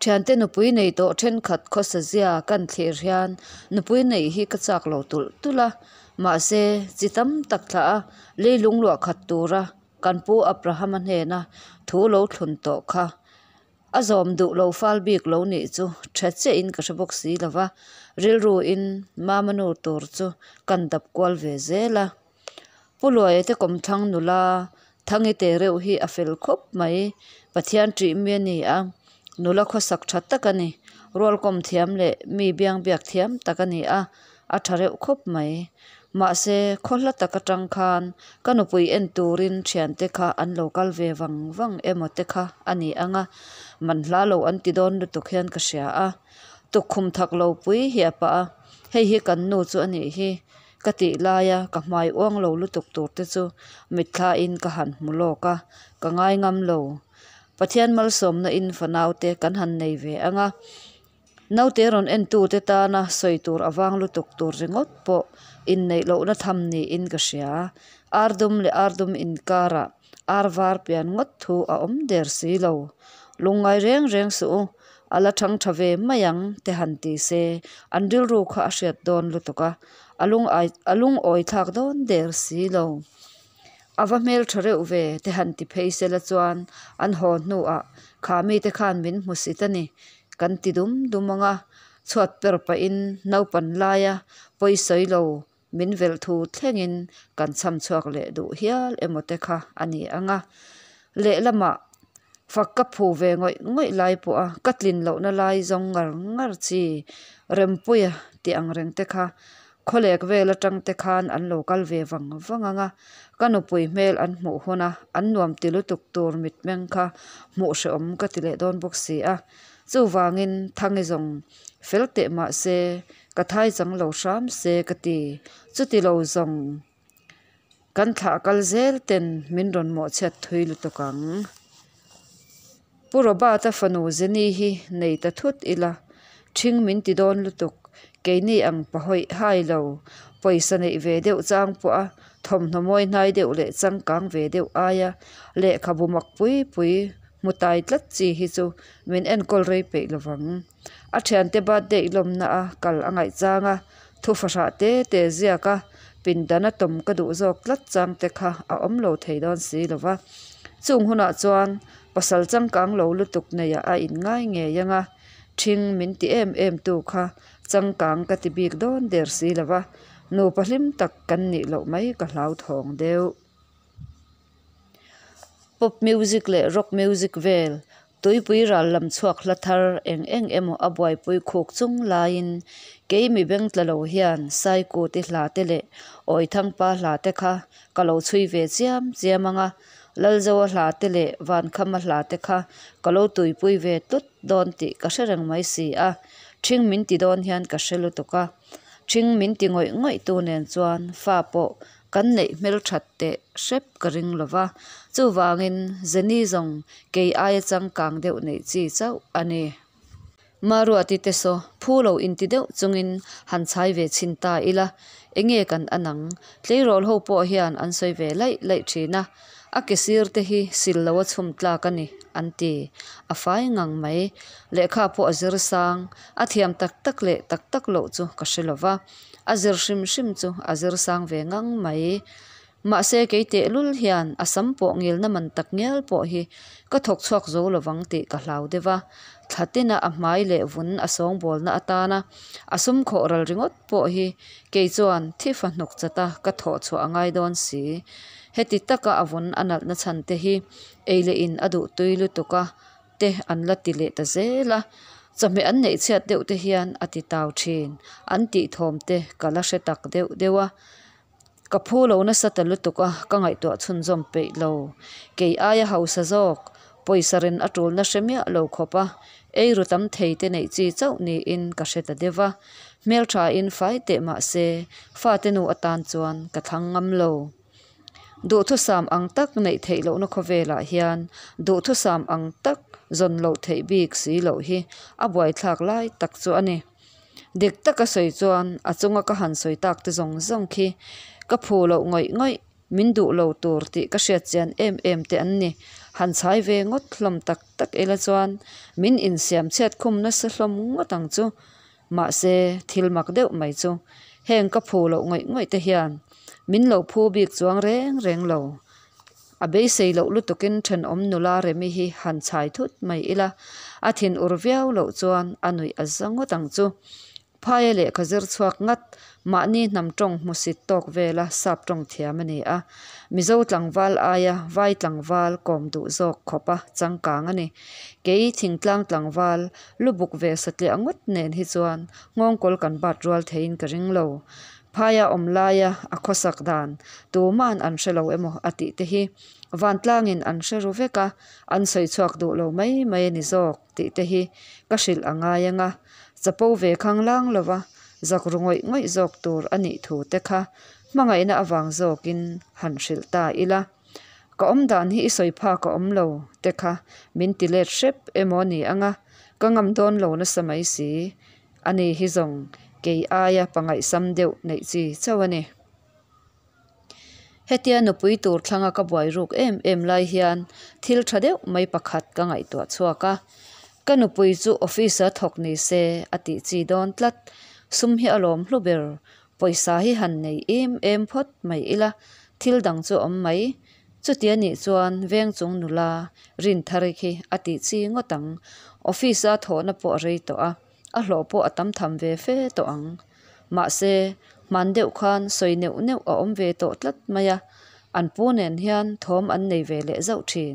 Thiante nupui nei tawh thenkhat khawsa zia kan thlir hian nupui neih hi ka chak lo tulh tulh a, mahse chi tam tak thlah a leilung luah khat tura kan pu Abrahama hnena thu lo thlun tawh kha a zawm duh lo fal bik lo nih chu tha chiahin ka hre bawk si lo va, rilruin mama nu tur chu kan dap kual ve zel a. Pu Luaia te kawmthlang nula Thangi te reuh hi a fel khawp mai. Pathian ṭih mi a ni a, nula khawsak ṭha tak a ni. Rualkawm thiam leh mi biang biak thiam tak a ni a, a ṭha reuh khawp mai. Mahse, khaw hla tak aṭang khan ka nupui en turin ṭhiante kha an lo kal ve vang vang emaw te kha a ni ang a, man hla lo an ti dawn lutuk hian ka hria a. Tukkhum thak lo pui hi a pah a, hei hi kan nu chu a nih hi. Ka tih laia ka hmai uang lo lutuk tur te chu mitthlain ka han hmu lawk a, ka ngai ngam lo. Pathian malsawmna in fanaute kan han nei ve ang a, naute rawn entute tana sawi tur avang lutuk tur ringawt pawh inneih lohna tham niin ka hria. Ardum leh ardum inkarah ar var pian ngawt thu a awm der si lo. Lungngai reng reng suh u, a la thang tha ve mai ang te han ti se an rilru kha a hriat dawn lutuk a, a lung a lungawi thlak dawn der si lo. A va hmel tha reuh ve te han ti phei se la chuan an haw hnuah kha mite khan min hmu sit a ni kan ti dum dum ang a, chhuat per pahin naupan laia pawisawi lo Min velh thu thlengin kan cham chhuak leh duh hial emaw te kha a ni ang a. Lehlamah fak ka phu ve ngawih ngawih lai pawh a ka tlin lohna lai zawng ngar ngar chi Rempuia tih ang reng te kha khawlek vel atang te khan an lo kal ve vang vang ang a. Ka nupui hmel an hmuh hun a an nuam ti lutuk tur mitmeng kha hmuh hrehawm ka ti leh dawn bawk si a. Chuvangin Thangi zawng fel teh mah se Ka thai chang lo hram se ka ti. Chuti lo zawng kan thlah kal zel ten min rawn mawhchhiat thui lutuk ang. Pu Robert-a fanu Jenny hi nei ta thut ila, ṭhing min ti dawn lutuk, keini ang pahawih hai lo, pawisa neih ve deuh chang pawh a thawmhnaw mawi hnai deuh leh changkang ve deuh aia lehkhabu mak pui pui hmu tai tlat chi hi chu min enkawl rei peih lovang. A thiante birthday lawmna a kal a ngaih chang a, thu fahrah te te ziak a, pindan a tawm ka duh zawk tlat chang te kha a awm lo thei dawn si lo va. Chung hunah chuan pasal changkang lo lutuk neiah a inngai ngei ang a, ṭhing min ti em em tu kha changkang ka ti bik dawn der si lo va, nupa hlim tak kan nih loh mai ka hlauthawng deuh. Pop music leh rock music vel Tuipui ral lam chhuak hla thar eng eng emaw a buaipui khuk chung laiin kei mi beng tla lo hian Saikuti hla te leh Awithangpa hla te kha ka lo chhui ve chiam chiam ang a, Lalzoa hla te leh Vankhama hla te kha ka lo tuipui ve tlut dawn tih ka hre reng mai si a, ṭhing min ti dawn hian ka hre lutuk a, ṭhing min ti ngawih ngawih tu nen chuan fa pawh Kan neih hmelthat teh hrep ka ring lo va, chuvangin Jenny zawng kei aia changkang deuh neih chi chauh a ni. Maruati te saw phu lo inti deuh chungin han chhai ve chhin ta ila, enge kan an ang? Tleirawl ho pawh hian an sawi ve laih laih thin a, a ke sir te hi sil lo a chhum tlak a ni an ti. A fai ngang mai. Lehkha pawh a zir sang, a thiam tak tak leh tak tak loh chu ka hre lo va. A zir hrim hrim chu a zir sang ve ngang mai. Mahse kei tehlul hian a sam pawh ngilna man tak ngial pawh hi ka thawk chhuak zo lovang tih ka hlau deuh a. Thla tina a hmai leh vun a sawngbawlna atana a sum khawh ral ringawt pawh hi kei chuan thi fa hnuk chata ka thawh chhuah a ngai dawn si. Heti taka a vun a nalh na chhan te hi ei leh in a duh tui lutuk a te an la ti leh ta zel a, chawhmeh an neih chhiat deuh te hian a ti tau thin an tih thawm te ka la hre tak deuh deuh a. Ka phu lo nasa ta lutuk a, ka ngaihtuah chhunzawm peih lo. Kei aia hausa zawk, pawisa ren a tulna hre miah lo khawp a, ei ru tam thei te neih chi chauh niin ka hre ta deuh a. Hmelthain fai teh mah se, fate nu atan chuan ka thlang ngam lo. Duhthusam ang tak neih theih lohna khawvelah hian duhthusam ang tak zawn loh theih bik si loh hi a buaithlak lai tak chu a ni. Dik taka sawi chuan a chunga ka han sawi tak te zawng zawng khi ka phu loh ngawih ngawih min duh lo tur tih ka hriat chian em em te an ni. Han chhai ve ngawt hlawm tak tak ila chuan min insiam chhiat khum nasa hlawm ngawt ang chu. Mahse thil mak deuh mai chu heng ka phu loh ngawih ngawih te hian min lo phu bik chuang reng reng lo. A beisei loh lutukin thenawm nula Remi hi han chhai thut mai ila, a thin ur viau loh chuan a nuih a za ngawt ang chu. Phaia lehkha zir chhuak ngat, mahni hnam tawng hmusit tawk vela sap tawng thiam a ni a. Mizo tlangval aia vai tlangval kawm duh zawk khawpa changkang a ni. Kei thingtlang tlangval lubuk ve satliah ngawt nen hi chuan nghawngkawl kan bat rual theiin ka ring lo. Phaia awm laia a khawsak dan tuma'n an hre lo emaw a tih te hi vantlangin an hre ru vek a, an sawi chhuak duh lo mai mai a ni zawk tih te hi ka hrilh a ngai ang a, chapo ve khang lang lova zak ru ngawih ngawih zawk tur a nih thu te kha hmangaihna avang zawkin han hrilh ta ila. Ka awm dan hi i sawi phak a awm lo te kha min ti let hrep emaw ni ang a, ka ngam dawn lo nasa mai si. Ani hi zawng kei aia pangaihsam deuh neih chi chauh a ni. Hetia nupui tur thlanga ka buai ruk em em lai hian thil tha deuh mai pakhat ka ngaihtuah chhuak a. Ka nupui chu office-a thawk ni se a tih chi dawn tlat. Sum hi a lawm hlu ber. Pawisa hi han nei em em phawt mai ila thil dang chu a awm mai. Chuti a nih chuan veng chung nula Rinthari khi a tih chi ngawt ang. Office-a thawhna pawh a rei tawh a. A hlawh pawh a tam tham ve fe tawh ang. Mahse, hman deuh khan sawi neuh neuh a awm ve tawh tlat mai a, an pu nen hian thawm an nei ve leh zauh thin.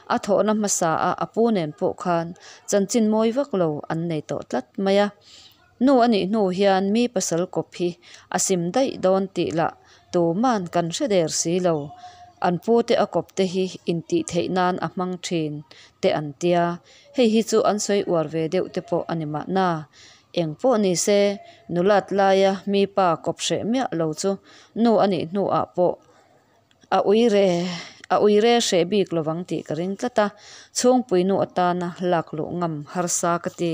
A thawhna hmasa a a pu nen pawh khan chanchin mawi vak lo an nei tawh tlat mai a. Nu a nih hnu hian mi pasal kawp hi a sim daih dawn tih lah tuman kan hre der si lo. An pu te a kawp te hi intih theih nan a hmang thin te an tia. Hei hi chu an sawi uar ve deuh te pawh a ni mahna. Eng pawh ni se, nulat laia mi pa kawp hreh miah lo chu nu a nih hnuah pawh a ui re a ui re hreh bik lovang tih ka ring tlat a, chhungpui nu atana lak luh ngam harsa ka ti.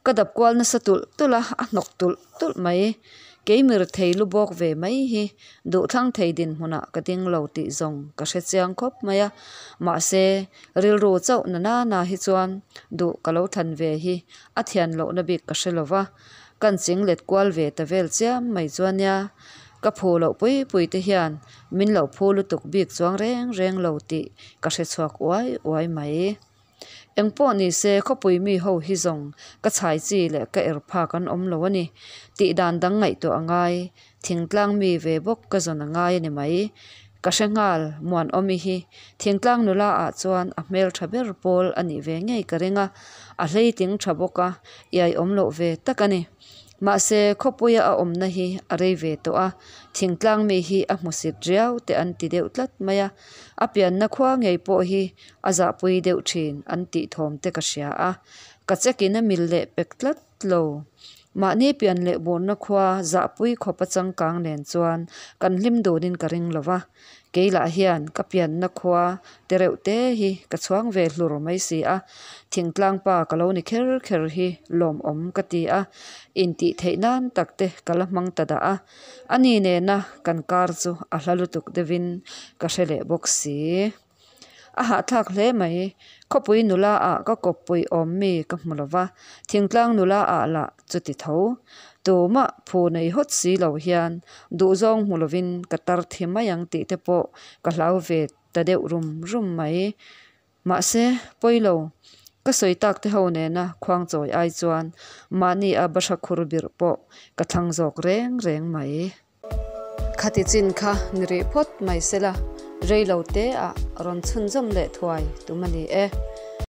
Ka dap kual nasa tulh tulh a, a hnawk tulh tulh mai. Keimir thei lu bawk ve mai hi duhthlang thei dinhmunah ka ding lo tih zawng ka hre chiang khawp mai a. Mahse, rilru chauh na nana hi chuan duh ka lo thlan ve hi a thian lohna bik ka hre lo va. Kan ching let kual ve ta vel chiam mai chuan nia, ka phu loh pui pui te hian min lo phu lutuk bik chuang reng reng lo tih ka hre chhuak uai uai mai. Eng pawh ni se, khawpui mi ho hi zawng ka chhai chi leh ka er phak an awm lo a ni. Tih dan dang ngaihtuah a ngai, thingtlang mi ve bawk ka zawn a ngai a ni mai. Ka hre nghal, Muanawmi hi thingtlang nula ah chuan a hmel tha ber pawl a nih ve ngei ka ring a, a hleitling tha bawk a, iai awm loh ve tak a ni. Mahse, khawpuia a awmna hi a rei ve tawh a, thingtlang mi hi a hmusit riau te an ti deuh tlat mai a, a pianna khua ngei pawh hi a zahpui deuh thin an tih thawm te ka hria a, ka check-in a mil leh pek tlat lo. Mahni pian leh burna khua zahpui khawpa changkang nen chuan kan hlim dunin ka ring lo va, kei lah hian ka pianna khua te reuh te hi ka chhuang ve hlur mai si a, thingtlang pa ka lo ni kher kher hi lawmawm ka ti a, intih theih nan tak te ka la hmang ta dah a, ani nena kan kar chu a hla lutuk deuhin ka hre leh bawk si. A hahthlak hle mai. Khawpui nula ah ka kawppui awm mi ka hmu lo va, thingtlang nula ah lah chuti tho. Tumah phu nei hawt si lo hian duhzawng hmu lovin ka tar thi mai ang tih te pawh ka hlau ve ta deuh rum rum mai. Mahse, pawi lo. Ka sawi tak te ho nena khuang chawi ai chuan mahni a bahra khur birh pawh ka thlang zawk reng reng mai. Khati chin kha ni rih phawt mai sela, rei lo te ah rawn chhunzawm leh thuai tum a ni e.